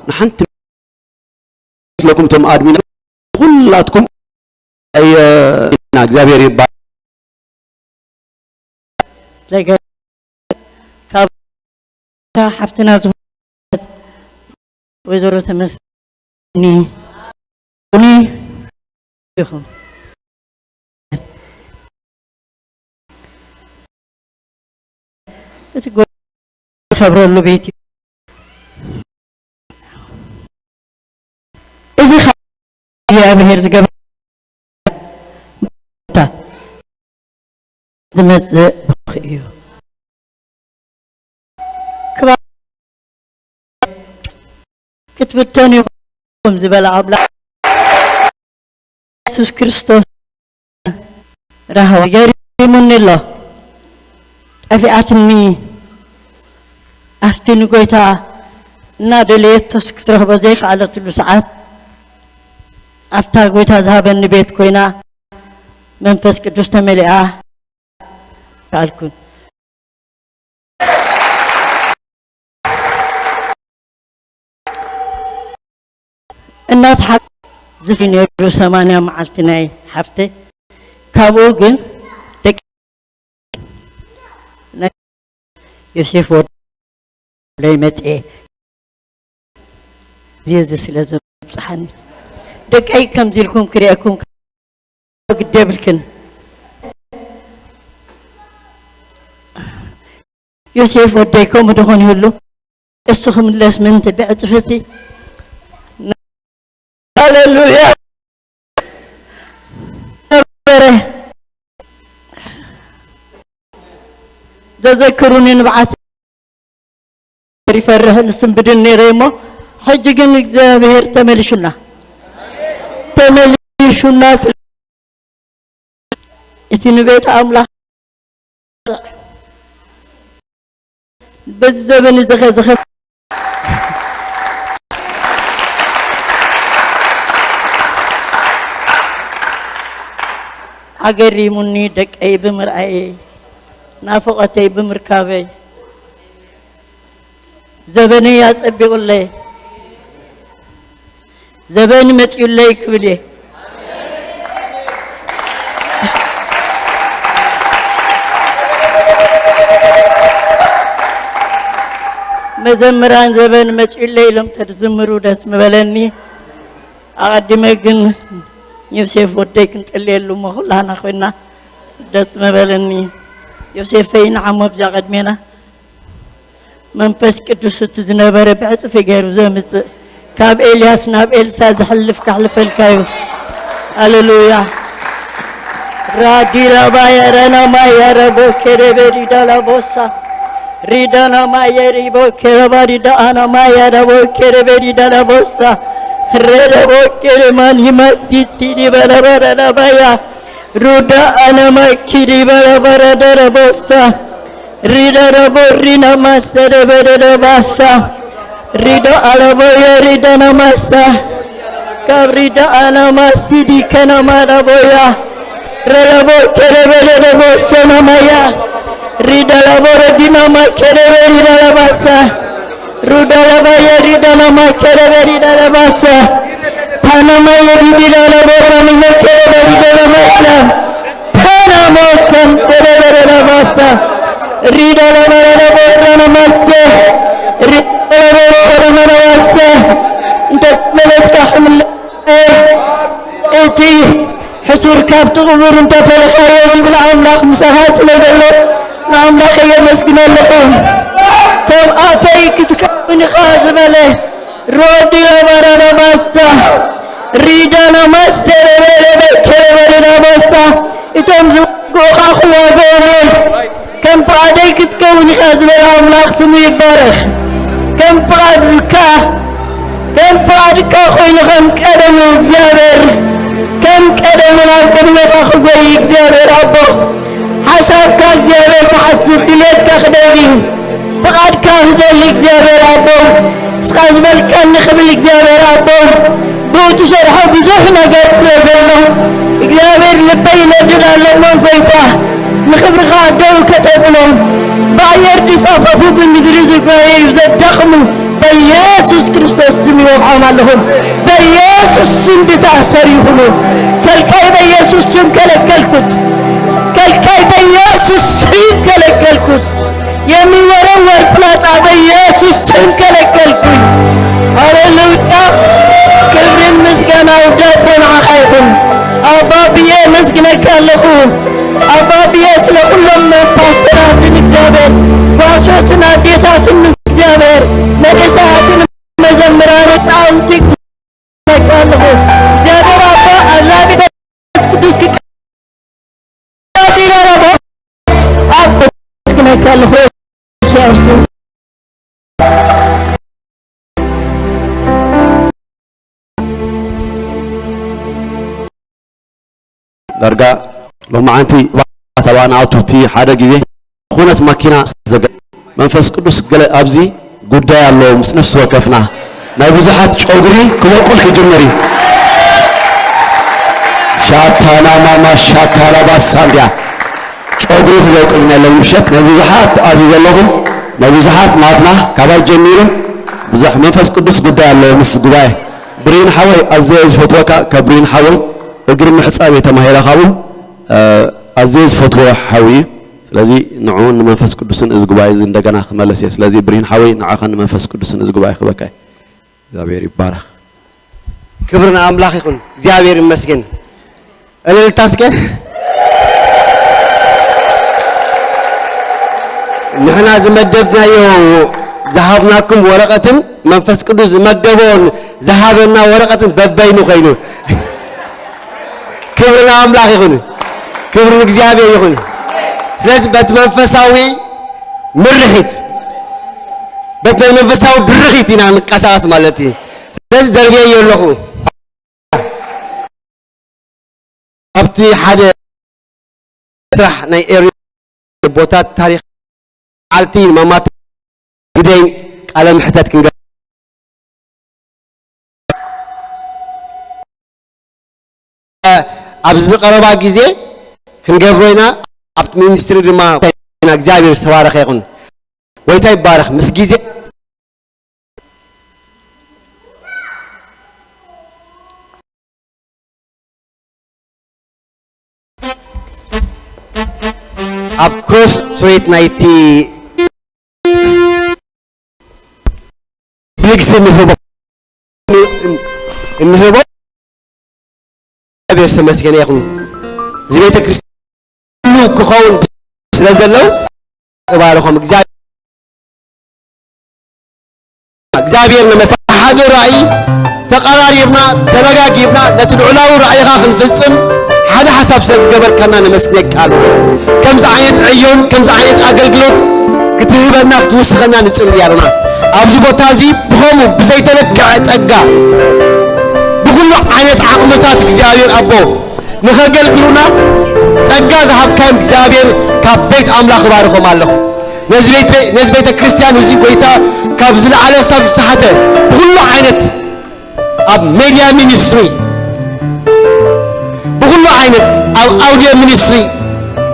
ንሓንቲ ምስለኩም እቶም ኣድሚን ኩላትኩም ኣየ እና እግዚኣብሔር ይባል። ዘገ- ካብ ሓፍትና ዝኾነት ወይዘሮ ተመስኒ ኒ ኢኹም። እቲ ጎ- ዝኸብረሉ ቤት እዩ። እዚ ኸ እግዚኣብሔር ዝገብረ ዝመጽእ ብሩኽ እዩ። ክባ- ክትብተኑ ኢኹም ዝበለ ኣምላኽ የሱስ ክርስቶስ ራህዋ ገሪሙኒ ኣሎ። ጠፊኣትኒ ኣብቲ ንጎይታ እናደለየቶስ ክትረኽቦ ዘይከኣለትሉ ሰዓት ኣብታ ጎይታ ዝሃበኒ ቤት ኮይና መንፈስ ቅዱስ ተመሊኣ ከኣልኩን። እናተሓ- ዝፍሪ ነይሩ ሰማንያ መዓልቲ ናይ ሓፍተይ። ካብኡ ግን ደቂ ናይ ዮሴፍ ወደይ መጽኤ እዚ ስለ ዘብጽሓኒ ደቀይ ከምዚ ኢልኩም ክርእየኩም ግዲ የብልክን። ዮሴፍ ወደይ ከምኡ ዶ ኾን ይህሉ? እሱ ክምለስ ምእንቲ ብዕጽፍቲ ሃሌሉያ ነበረ። ዘዘክሩኒ ንብዓት ይፈርሕን ዝስንብድን ነይረ እሞ፣ ሕጂ ግን እግዚኣብሔር ተመሊሹና፣ ተመሊሹና። ስለ እቲ ንቤት ኣምላኽ በዚ ዘበን እዚ ኸ ዝኸ- ኣገሪሙኒ ደቀይ ብምርኣየይ፣ ናፍቖተይ ብምርካበይ፣ ዘበነይ ኣጸቢቑለይ፣ ዘበን መጺኡለይ ክብል እየ። መዘምራን ዘበን መጺኡለይ ኢሎም ተዝዝምሩ ደስ ምበለኒ። ኣቐዲመ ግን ዮሴፍ ወደይ ክንጽልየሉ እሞ ኩላና ኮይና ደስ ምበለኒ። ዮሴፈይ ንዓሞ ኣብዛ ቅድሜና መንፈስ ቅዱስ እቲ ዝነበረ ብዕጽፊ ገይሩ ዘምጽእ ካብ ኤልያስ ናብ ኤልሳ ዘሕልፍ ከሕልፈልካ እዩ። ሃሌሉያ። ራዲላ ባየረና ማየረ ቦኬደ ቤዲዳ ላቦሳ ሪዳና ማየሪ ቦኬረ ባዲዳ ኣና ማየረ ቦኬደ ቤዲዳ ላቦሳ ሬደ ቦኬደ ማን ይመስቲ ዲበለበረና ባያ Ruda anama kiri bara bara dara bosta. Rida rabo rina masere bere da basa. Rida alabo ya rida na masa. Kavrida anama sidi kana mara boya. Relabo kere bere da bosta na maya. Rida labo redina ma kere bere da la basa. Rudalaba yadidalama kereberidalabasa. Tanama yadidalabo ranime kereberidalabasa. Tanamo kan kereberidalabasa. Ridalabarabo ranamaste. Ridalabarabo ranamaste. Inte meleska hamle. እቲ ሕሱር ካብቲ ቅቡር እንተፈልኻዮ ዝብል ኣምላኽ ምሳኻ ስለ ዘሎ ንኣምላኽ የመስግኖ ኣለኹ። ከም ኣፈይ ክትከውን ኢኻ ዝበለ ሮዲ ለባራዳ ማስታ ሪዳና ማስተረበረበ ከረበረዳ ማስታ እቶም ዝወግኡኻ ክዋግኦም ከም ፍቓደይ ክትከውን ኢኻ ዝበለ ኣምላኽ ስሙ ይባረኽ። ከም ፍቓድካ ከም ፍቓድካ ኮይኑ ከም ቀደሙ እግዚኣብሔር ከም ቀደሙ ናብ ቅድሜኻ ክጎይ እግዚኣብሔር ኣቦ ሓሳብካ እግዚኣብሔር ክሓስብ ድሌትካ ክደሊ ፍቓድካ ክደሊ እግዚኣብሔር ኣቦ ንስኻ ዝበልካኒ ክብል እግዚኣብሔር ኣቦ ብኡ ትሰርሖ ብዙሕ ነገር ስለ ዘሎ እግዚኣብሔር ልበይ ይነድድ ኣለሞ ጎይታ ንኽብርኻ ደው ከተብሎም ብኣየር ድሳፈፉ ብምድሪ ዝጓየዩ ዘዳኽሙ በኢየሱስ ክርስቶስ ስም ይወቕዖም ኣለኹ። በኢየሱስ ስም ድታሰር ይኹኑ። ከልካይ በኢየሱስ ስም ከለከልኩት። ከልካይ በኢየሱስ ስም ከለከልኩት። የሚወረወር ፍላጻ በኢየሱስ ስም ከለከልኩኝ። ሃሌሉያ! ክብርን ምስጋና ውዳሴ ንዓኻ ይኹን። ኣባ ብዬ ኣመስግነካ ኣለኹ። ኣባ ብዬ ስለ ኩሎም ፓስተራትን እግዚኣብሔር ጓሶትን ኣዴታትን እግዚኣብሔር መንእሰያትን መዘምራን ህፃውንቲ ክመስግነካ ኣለኹ። እግዚኣብሔር ኣባ ኣብዛ ቤተ ቅዱስ ክቀ- ኣብ ኣመስግነካ ኣለኹ። ዳርጋ ሎማዓንቲ ተባና ኣውቱቲ ሓደ ግዜ ዝኾነት ማኪና ዘገ መንፈስ ቅዱስ ገለ ኣብዚ ጉዳይ ኣሎ ምስ ነፍሲ ወከፍና ናይ ብዙሓት ጨጉሪ ክበቁል ክጅምር እዩ። ሻታና ማማ ሻካላ ባሳንዲያ ጨጉሪ ክበቁል ነሎም ምሸት ናይ ብዙሓት ኣብዚ ዘለኹም ናይ ብዙሓት ናትና ካባይ ጀሚሩ ብዙሕ መንፈስ ቅዱስ ጉዳይ ኣሎ ምስ ጉባኤ ብሪን ሓወይ ኣዘየ ዝፈትወካ ካብ ብሪን ሓወይ እግሪ ምሕፃብ እየ ተማሂረ ካብኡ ኣዘየ ዝፈትዎ ሓዊ እዩ። ስለዚ ንዕኡን ንመንፈስ ቅዱስን እዚ ጉባኤ እዚ እንደገና ክመለስ እየ። ስለዚ ብሪን ሓወይ ንዓኻን ንመንፈስ ቅዱስን እዚ ጉባኤ ክበካ እዩ። እግዚኣብሔር ይባረኽ። ክብሪ ንኣምላኽ ይኹን። እግዚኣብሔር ይመስገን። እልልታ እስከ። ንሕና ዝመደብናዮ ዝሃብናኩም ወረቐትን መንፈስ ቅዱስ ዝመደቦን ዝሃበና ወረቐትን በበይኑ ኮይኑ ክብሪ ንኣምላኽ ይኹን። ክብሪ ንእግዚኣብሔር ይኹን። ስለዚ በቲ መንፈሳዊ ምርሒት በቲ ናይ መንፈሳዊ ድርኺት ኢና ንቀሳቐስ ማለት እዩ። ስለዚ ደርብየዮ ኣለኹ ኣብቲ ሓደ ስራሕ ናይ ኤሪ ቦታት ታሪኽ ዓልቲ ማማት ግደይ ቃለ ምሕተት ክንገ ኣብዚ ዝቐረባ ግዜ ክንገብሮ ኢና ኣብቲ ሚኒስትሪ ድማ ኢና እግዚኣብሔር ዝተባረኸ ይኹን ጎይታ ይባረኽ ምስ ግዜ ኣብ ክሮስ ስትሬት ናይቲ ብልግሲ እንህቦ እንህቦ እግዚኣብሔር ዝተመስገነ ይኹን። እዚ ቤተ ክርስቲያን ክኸውን ስለ ዘለው እባርኾም እግዚኣብሔር እግዚኣብሔር ንመሳ ሓደ ራእይ ተቐራሪብና ተረጋጊብና ነቲ ልዑላዊ ራእይኻ ክንፍጽም ሓደ ሓሳብ ስለ ዝገበርካና ነመስግነካ ኣለና። ከምዚ ዓይነት ዕዮን ከምዚ ዓይነት ኣገልግሎት ክትህበና ክትውስኸና ንጽሊ ኣለና። ኣብዚ ቦታ እዚ ብኸምኡ ብዘይተለክዐ ጸጋ ብኩሉ ዓይነት ዓቕምታት እግዚኣብሔር ኣቦ ንኸገልግሉና ጸጋ ዝሃብካዮም እግዚኣብሔር ካብ ቤት ኣምላኽ እባርኾም ኣለኹ። ነዚ ቤት፣ ነዚ ቤተ ክርስቲያን እዚ ጐይታ ካብ ዝለዓለ ክሳብ ዝተሓተ ብኹሉ ዓይነት ኣብ ሜድያ ሚኒስትሪ፣ ብኹሉ ዓይነት ኣብ ኣውዲዮ ሚኒስትሪ፣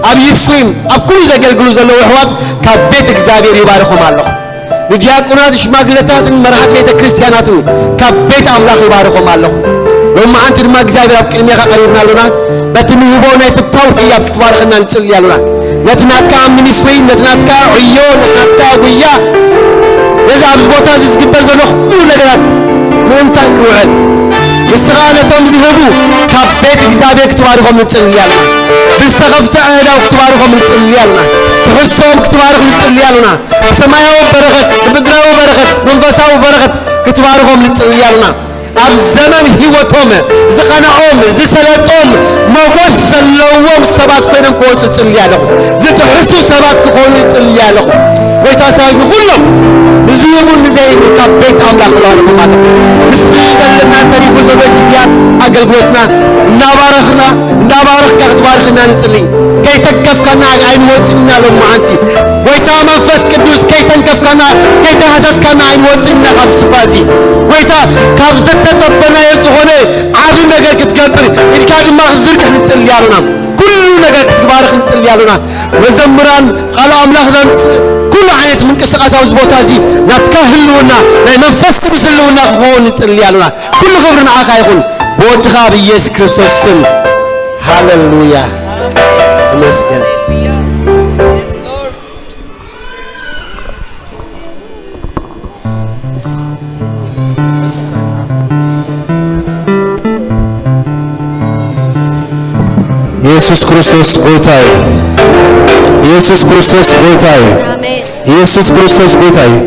ኣብ ዩስትሪም፣ ኣብ ኩሉ ዘገልግሉ ዘለዉ ኣሕዋት ካብ ቤት እግዚኣብሔር ይባርኾም ኣለኹ። ንዲያቆናት፣ ሽማግለታትን መራሕቲ ቤተ ክርስቲያናትን ካብ ቤት ኣምላኽ ይባርኾም ኣለኹ። ሎማዓንቲ ድማ እግዚኣብሔር ኣብ ቅድሜኻ ቀሪብና ኣሎና። በቲ ንህቦ ናይ ፍታው ህያብ ክትባርኸና ንጽሊ ኣሎና። ነቲ ናትካ ሚኒስትሪ፣ ነቲ ናትካ ዕዮ፣ ነቲ ናትካ ጉያ፣ ነዚ ኣብዚ ቦታ እዚ ዝግበር ዘሎ ኩሉ ነገራት ምእንታን ክውዕል፣ ንስኻ ነቶም ዝህቡ ካብ ቤት እግዚኣብሔር ክትባርኾም ንጽሊ ኣሎና። ብዝተኸፍተ ኣእዳው ክትባርኾም ንጽሊ ኣሎና። ትሕዝቶኦም ክትባርኽ ንጽሊ ኣሎና። ብሰማያዊ በረኸት፣ ብምድራዊ በረኸት፣ መንፈሳዊ በረኸት ክትባርኾም ንጽሊ ኣሎና። ኣብ ዘመን ህይወቶም ዝቐንዖም፣ ዝሰለጦም፣ ሞገስ ዘለዎም ሰባት ኮይኖም ክወጹ እጽሊ ኣለኹ። ዝጥሕሱ ሰባት ክኾኑ እጽሊ ኣለኹ። ጐይታ ሰራዊት ንኹሎም ንዝህቡን ንዘይህቡን ካብ ቤት ኣምላኽ እባርኾም ኣለኹ። ንስኻ ዘለና ተሪፉ ዘሎ ግዜያት ኣገልግሎትና እናባረኽና፣ እናባረኽካ ክትባርኽና ንጽሊ። ከይተንከፍካና ኣይንወጽእና ሎማዓንቲ። ጐይታ መንፈስ ቅዱስ ከይተንከፍካና፣ ከይተሃሰስካና ኣይንወጽእና ካብ ስፍራ እዚ። ጐይታ ካብ ዝተጸበናዮ ዝኾነ ዓቢ ነገር ክትገብር፣ ኢድካ ድማ ክትዝርግሕ ንጽሊ ኣሎና። ኩሉ ነገር ክትባርኽ ንጽሊ ኣሎና። መዘምራን ቃል ኣምላኽ ዘምጽእ ኩሉ ዓይነት ምንቅስቓስ ኣብዚ ቦታ እዚ ናትካ ህልውና፣ ናይ መንፈስ ቅዱስ ህልውና ክኸውን ንጽሊ ኣሎና። ኩሉ ክብሪ ንዓኻ ይኹን ብወድኻ ብኢየሱስ ክርስቶስ ስም። ሃሌሉያ። ተመስገን። ኢየሱስ ክርስቶስ ጐይታ እዩ። ኢየሱስ ክርስቶስ ጐይታ እዩ። ኣሜን። ኢየሱስ ክርስቶስ ጐይታ እዩ።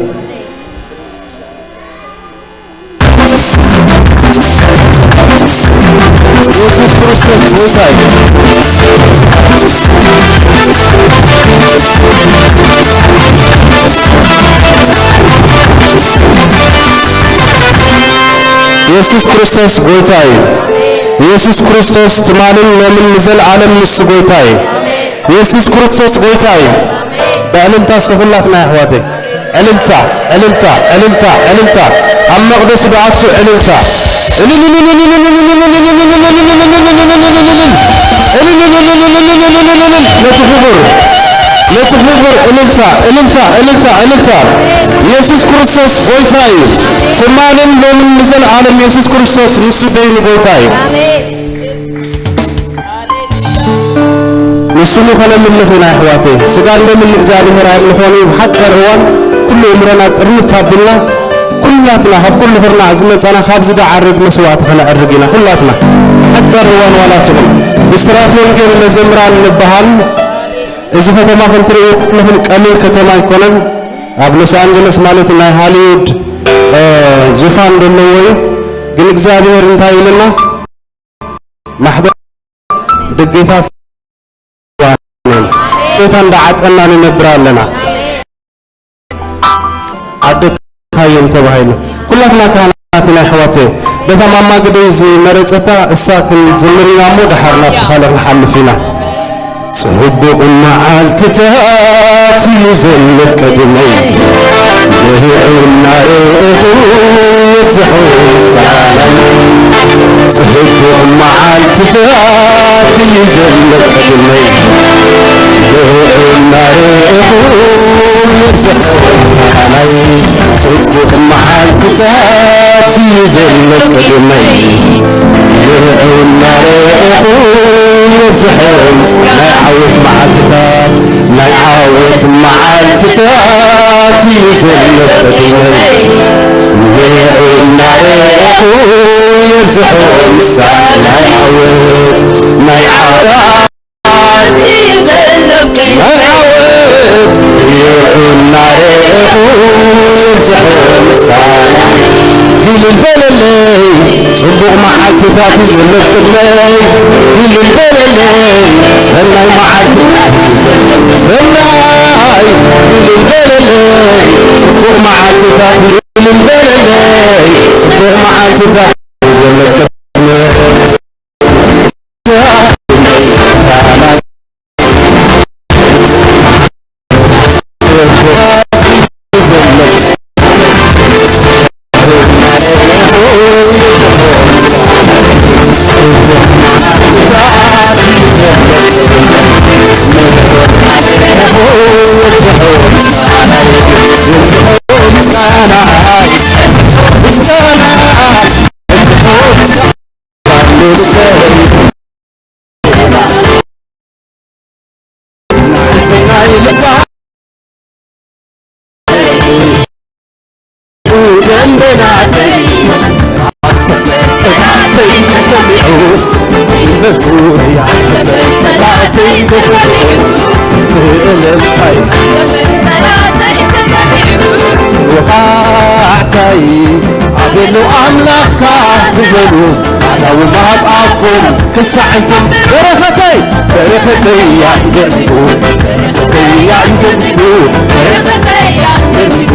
ኢየሱስ ክርስቶስ ጐይታ እዩ። ኢየሱስ ክርስቶስ ጐይታ እዩ። ኢየሱስ ክርስቶስ ትማልን ሎምን ንዘለዓለም ንሱ ጐይታ እዩ። ኢየሱስ ክርስቶስ ጐይታ እዩ። ብዕልልታ እስከ ኩላትና ኣሕዋተይ። ዕልልታ፣ ዕልልታ፣ ዕልልታ፣ ዕልልታ። ኣብ መቕደስ ዶ ኣቱ ዕልልታ። ነቲ ክቡር፣ ነቲ ክቡር ዕልልታ፣ ዕልልታ፣ ዕልልታ፣ ዕልልታ። ኢየሱስ ክርስቶስ ጐይታ እዩ። ትማልን ሎምን ንዘለዓለም ኢየሱስ ክርስቶስ ንሱ ደይኑ ጐይታ እዩ። ንስሙ ኸነምልኽ ኢና ኣሕዋተይ። ስጋን ደምን ንእግዚኣብሔር ኣየምልኾን እዩ። ብሓጸር እዋን ኩሉ እምሮና ጥርንፍ ኣቢልና፣ ኩላትና ካብ ኩሉ ኹርናዕ ዝመጻና ካብዚ ደዓርግ መስዋእቲ ኸነዕርግ ኢና። ኩላትና ብሓጸር እዋን ዋላ ትኹን ብስራት ወንጌል መዘምራን ንበሃል። እዚ ኸተማ ከም ትርእይዎ ዘለኹም ቀሊል ከተማ ኣይኮነን። ኣብ ሎስ ኣንጀለስ ማለት ናይ ሃሊውድ፣ እ፣ ዙፋን ዘለዎ እዩ። ግን እግዚኣብሔር እንታይ ኢልና? ማሕበር ድጌታ ጌታ እንዳዓጠና ንነብር ኣለና። ኣደካዮም ተባሂሉ። ኩላትና ካህናት ኢና ኣሕዋተይ። በታ ማማ ግደይ ዝመረጸታ እሳ ክንዝምር ኢና እሞ ደሓር ናብቲ ካልእ ክንሓልፍ ኢና። ጽቡቕ መዓልትታት እዩ ዘሎ ቅድመይ፣ ንዕኡ እናረኣኹ የብዝሖ ምስጋናይ። ጽቡቕ መዓልትታት እዩ ዘሎ ቅድመይ፣ ንዕኡ እናረኣኹ የብዝሖ ምስጋናይ። ጽቡቕ መዓልትታት እዩ ዘሎ ቅድመይ፣ ንዕኡ እናረኣኹ የብዝሖ ምስጋናይ። ናይ ዓወት መዓልትታት፣ ናይ ዓወት መዓልትታት እዩ ዘሎ ቅድመይ፣ ንዕኡ እናረኣኹ የብዝሖ ምስጋናይ። ናይ ዓወት፣ ናይ ዓወት፣ ናይ ዓወት እዩ እናረኣኹ የብዝሖ ምስጋናይ። እልል በለለይ ጽቡቕ መዓልትታት እዩ ዘሎ ቅድመይ። እልል በለለይ ሰናይ መዓልትታት እዩ ዘሎ፣ ሰናይ። እልል በለለይ ጽቡቕ መዓልትታት፣ እልል በለለይ ጽቡቕ መዓልትታት እዩ ዘሎ ቅድመይ። ተወኻዕታይ ኣቤሉ ኣምላኽካ ዝበሉ ኣዳዎም ኣብ ኣፎም ክሳዕ እዞም በረኸተይ በረኸተይ ኣንጀቢቡ በረኸተይ ኣንጀቢቡ በረኸተይ ኣንጀቢቡ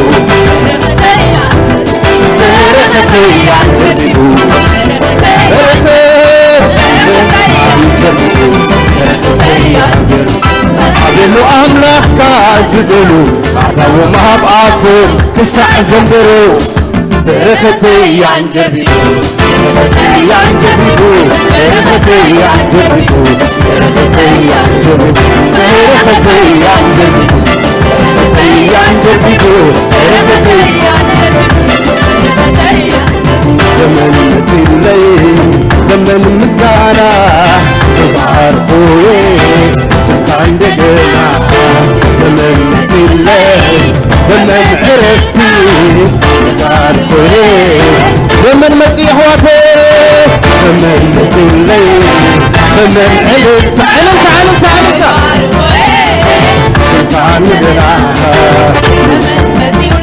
በረኸተይ ኣንጀቢቡ በረኸተይ ኣንጀቢቡ በረኸተይ ኣንጀቢቡ ኣቤሉ ኣምላኽካ ዝበሉ ኣዳዎም ኣብ ኣፎም ክሳዕ ዘንበሩ በረኸተይ ኣንጀቢቡ በረኸተይ ኣንጀቢቡ በረኸተይ ኣንጀቢቡ በረኸተይ ኣንጀቢቡ በረኸተይ ኣንጀቢቡ በረኸተይ ኣንጀቢቡ በረኸተይ ኣንጀቢቡ ዘመን መጺለይ ዘመን ምስጋና ባርኮዬ ስብካ እንደገና ዘመን መጺለይ ዘመን ዕረፍቲ ባርኮዬ ዘመን መጺ ኣሕዋተይ ዘመን መጺለይ ዘመን ዕልልታ ዕልልታ ዕልልታ ዕልልታ ስልጣን ምድራ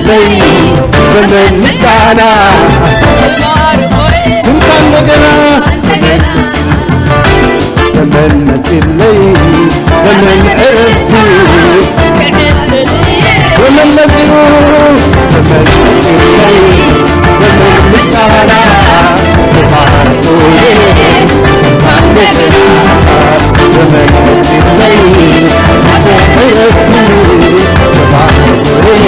ለይ ዘመን ምስጋና ስልጣን እንደገና ዘመን መጺለይ ዘመን ዕረፍቲ ዘመን መጺኡ ዘመን መጺለይ ዘመን ምስጋና ተባረኩ ዘመን መጺለይ ዘመን ዕረፍቲ ተባረኩ ዘመን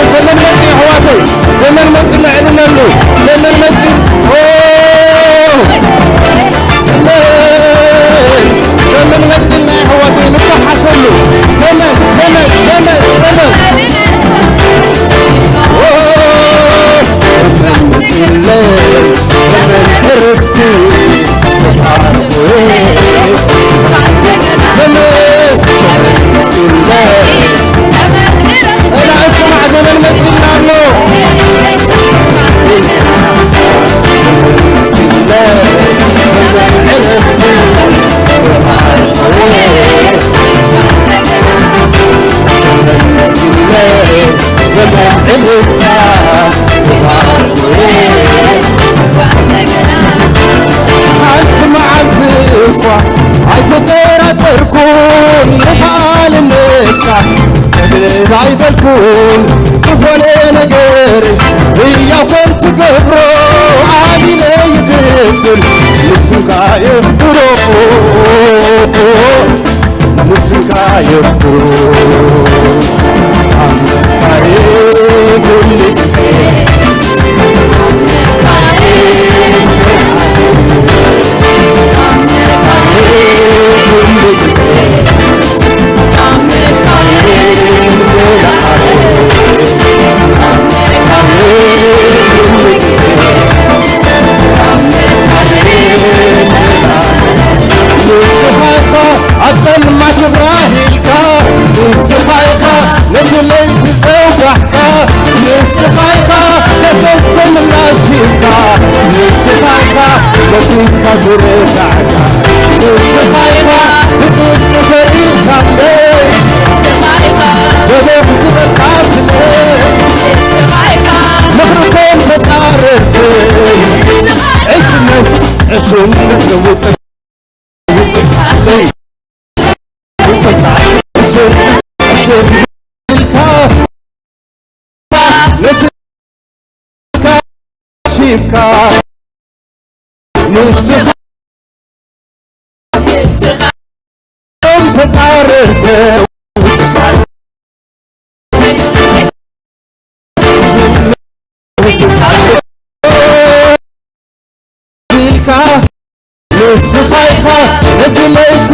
ዘመን መጺ ኣሕዋተይ ዘመን መጺ ነዕልለሉ ዘመን መጺ ኦ ዘመን ዘመን መጺ ናይ ኣሕዋተይ ንተሓሰሉ ዘመን ዘመን ዘመን ዘመን ኦ ዘመን መጺለይ ዘመን ዕረፍቲ ሓንቲ መዓልቲ እኳ ኣይተጠራጠርኩን ምዃንነትካ። ተድብ ኣይበልኩን ዝኾነ ነገር ህያው ከም ትገብሮ ኣሚነ ይድብን ንስምካ የኽብሮ ንስምካ የኽብሮ ኣምላኻየ ኩሉ ግዜ ንስኻ ኢኻ ኣብ ጸልማት ብርሃን ኢልካ ንስኻ ኢኻ ነቲ ለይቲ ዘውጋሕካ ንስኻ ኢኻ ከሰስተ ምላሽ ሂብካ ንስኻ ኢኻ መኪትካ ዝረዳዕካ ንስኻ ኢኻ ብጽድቂ ፈሪድካለይ ንስኻ ኢኻ ደበኽ ዝበልካ ስለይ ንስኻ ኢኻ ምኽርቶም ተጻረርተይ ዕሽነት ዕሽነት ለውጥ ነቲ ለይቲ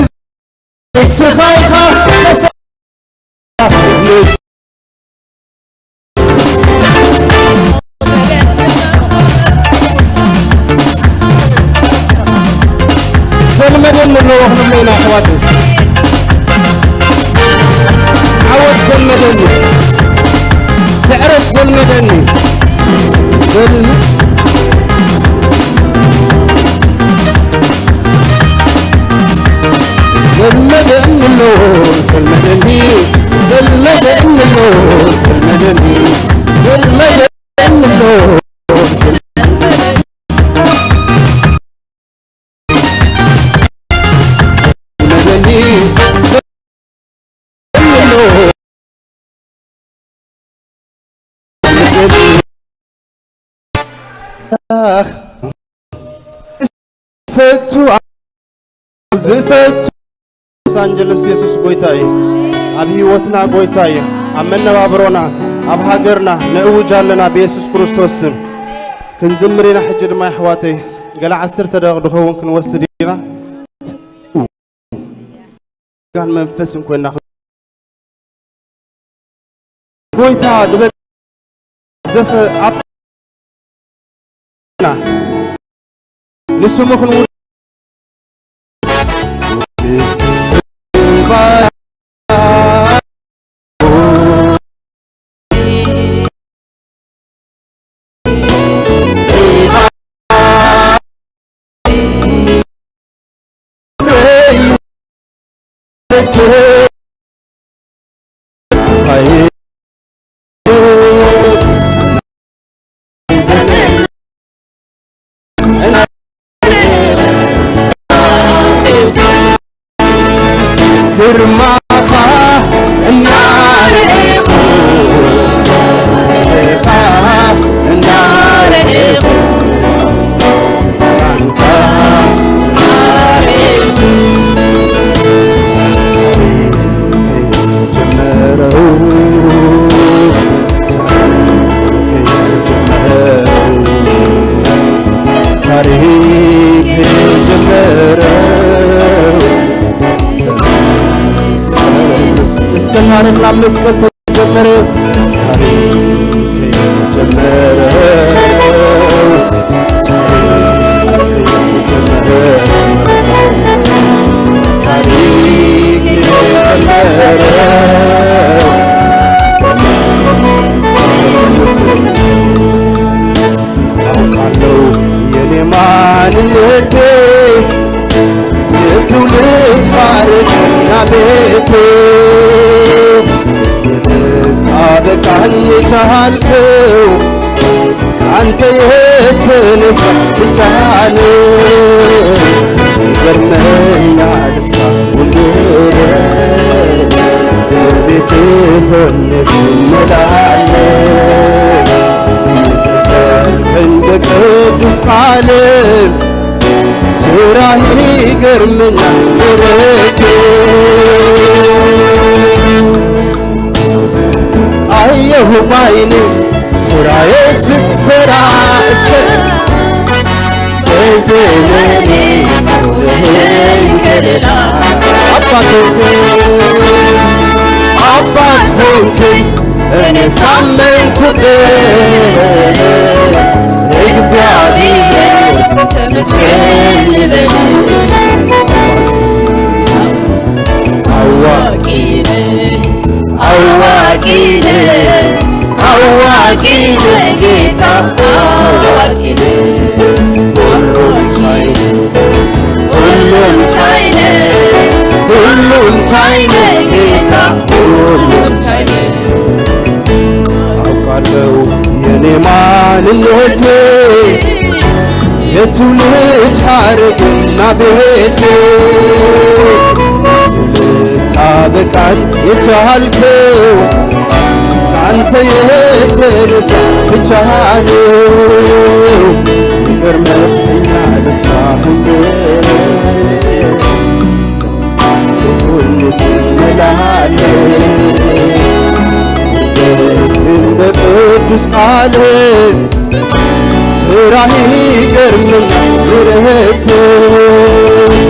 ንስኻ ኢኻ ዘልመደኒ ኣለዎ ክብለና ኣሕዋተይ። ዓወት ዘልመደኒ፣ ስዕረት ዘልመደኒ፣ ዘልመ-፣ ዘልመደኒ ኣሎ፣ ዘልመደኒ፣ ዘልመደኒ ኣሎ፣ ዘልመደኒ፣ ዘልመደኒ ኣሎ። ፈቱ ዝፈቱ ሎስ ኣንጀለስ የሱስ ጎይታ እዩ። ኣብ ህይወትና ጎይታ እዩ። ኣብ መነባብሮና፣ ኣብ ሃገርና ነእውጅ ኣለና ብየሱስ ክርስቶስ ስም። ክንዝምር ኢና ሕጂ ድማ የሕዋተይ። ገለ ዓሰርተ ደቂቕ ድኸውን ክንወስድ ኢና። ጋን መንፈስን ኮይና ጎይታ ድበ-፣ ዘፈ ኣብ ንስሙ ክንውድ ግርማኻ እናረኤኹ፣ ግርማኻ እናረኤኹ፣ ስልጣንካ እናረኤኹ፣ ታሪኸይ ጀመረው፣ ታሪኸይ ጀመረው፣ ታሪኸይ ጀመረው። እስከ ታሪኽ ናብ መስቀል ተጀመረ። ታሪኸይ ጀመረ። ታሪኸይ ጀመረ። ታሪኸይ ጀመረ። አውቃለሁ የኔ ማንነቴ የትውልድ ሐረግና ቤቴ ስልታ በቃኝ የቻልከው አንተ የተነሳ ብቻ ነው። ይገርመኛል እስካሁን ድረስ በቤትህ ሆኜ ስመላለስ እንደ ቅዱስ ቃል ስራህ ይገርመኛል ምሕረትህ። አየሁ ባይኔ ስራዬ ስትሰራ እስከ በዘመኔ ሆነኸኝ ከለላ። አባት ሆንከኝ፣ አባት ሆንከኝ፣ እኔ ሳመንኩበት እግዚአብሔር ተመስገን ልበል። አዋቂ ነህ፣ አዋቂ ነህ፣ አዋቂ ነህ ጌታ፣ አዋቂ ነህ። ሁሉን ቻይ ነህ፣ ሁሉን ቻይ ነህ፣ ሁሉን ቻይ ነህ ጌታ፣ ሁሉን ቻይ ነህ። አውቃለሁ የኔ ማንነቴ የትውልድ ሐረግና ቤቴ ስልታበቃኝ የቻልከው አንተ የተነሳ ብቻ ነው። ይገርመኛል እስካሁን ድረስ ሆኜ ስመላለስ እንደ ቅዱስ ቃል ስራህ ይገርመኛል ምሕረትህ።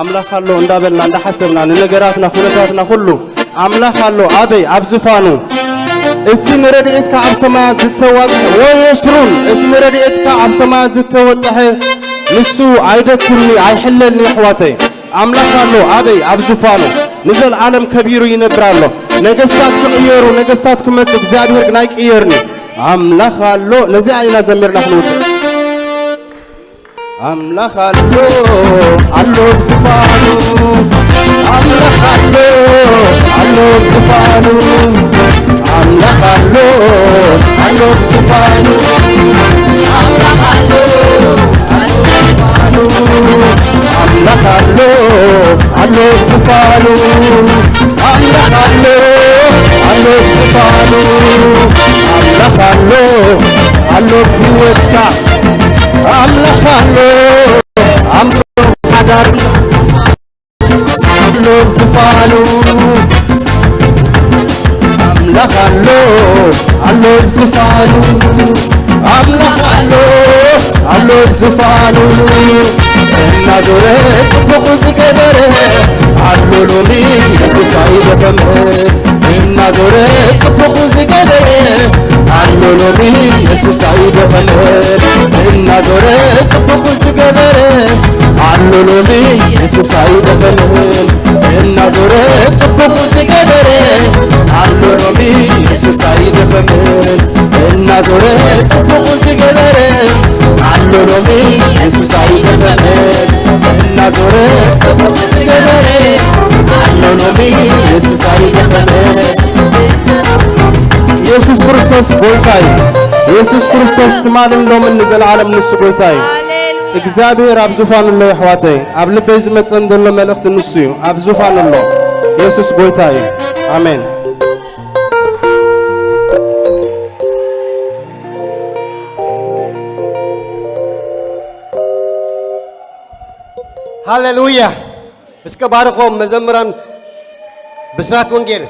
ኣምላኽ ኣሎ እንዳበልና እንዳሓሰብና ንነገራትና ኩነታትና ኩሉ ኣምላኽ ኣሎ ኣበይ ኣብ ዝፋኑ እቲ ንረድኤትካ ኣብ ሰማያት ዝተወጥሐ ወየሽሩን እቲ ንረድኤትካ ኣብ ሰማያት ዝተወጠሐ ንሱ ኣይደኩልኒ ኣይሕለልኒ ኣሕዋተይ ኣምላኽ ኣሎ ኣበይ ኣብ ዝፋኑ ንዘለዓለም ከቢሩ ይነብር ኣሎ ነገስታት ክቕየሩ ነገስታት ክመፁ እግዚኣብሔር ግን ኣይቅየርኒ ኣምላኽ ኣሎ ነዚኣ ኢና ዘሚርና ክንውድእ ኣምላኽ ኣሎ ኣሎ ብዝፋኑ ኣምላኽ ኣሎ ኣሎ ብዝፋኑ ኣምላኽ ኣሎ ኣሎ ብዝፋኑ ኣምላኽ ኣሎ ኣሎ ብዝፋኑ ኣምላኽ ኣሎ ኣሎ ብዝፋኑ ኣምላኽ ኣሎ ኣሎ ብዝፋኑ ኣምላኽ ኣሎ ኣሎ ብህይወትካ ኣምላኽ ኣሎ ኣምሮ ሓዳር ኣሎ ዝፋኑ ኣምላኽ ኣሎ ኣሎ ዝፋኑ ኣምላኽ ኣሎ ኣሎ ዝፋኑ እናዞረ ጽቡቕ ዝገበረ ኣሎ ሎሚ የሱስ ኣይደኸመ እናዞረ ጽቡቕ ዝገበረ ኣሎ ሎሚ የሱስ ኣይደኸመ እናዞረ ጽቡቕ ዝገበረ ኣሎ ሎሚ የሱስ ኣይደኸመ እናዞረ ጽቡቕ ዝገበረ ኣሎ ሎሚ የሱስ ኣይደኸመ እናዞረ ጽቡቕ ዝገበረ ኣሎ ሎሚ የሱስ ኣይደኸመ እናዞረ ጽቡቕ ዝገበረ ኣሎ ሎሚ የሱስ ኣይደኸመ የሱስ ክርስቶስ ጎይታ እዩ። የሱስ ክርስቶስ ትማልን ሎምን ንዘለዓለም ንሱ ጎይታ እዩ። እግዚኣብሔር ኣብ ዙፋኑ ኣሎ የሕዋተይ። ኣብ ልበይ ዝመጸን ዘሎ መልእኽቲ ንሱ እዩ። ኣብ ዙፋኑ ኣሎ። የሱስ ጎይታ እዩ። ኣሜን። ሃሌሉያ። እስከ ባርኾም መዘምራን ብስራት ወንጌል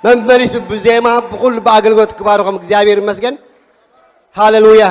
መመሊሱ ብዜማ ብኹሉ ብኣገልግሎት ክባርኾም እግዚኣብሔር ይመስገን። ሃሌሉያ።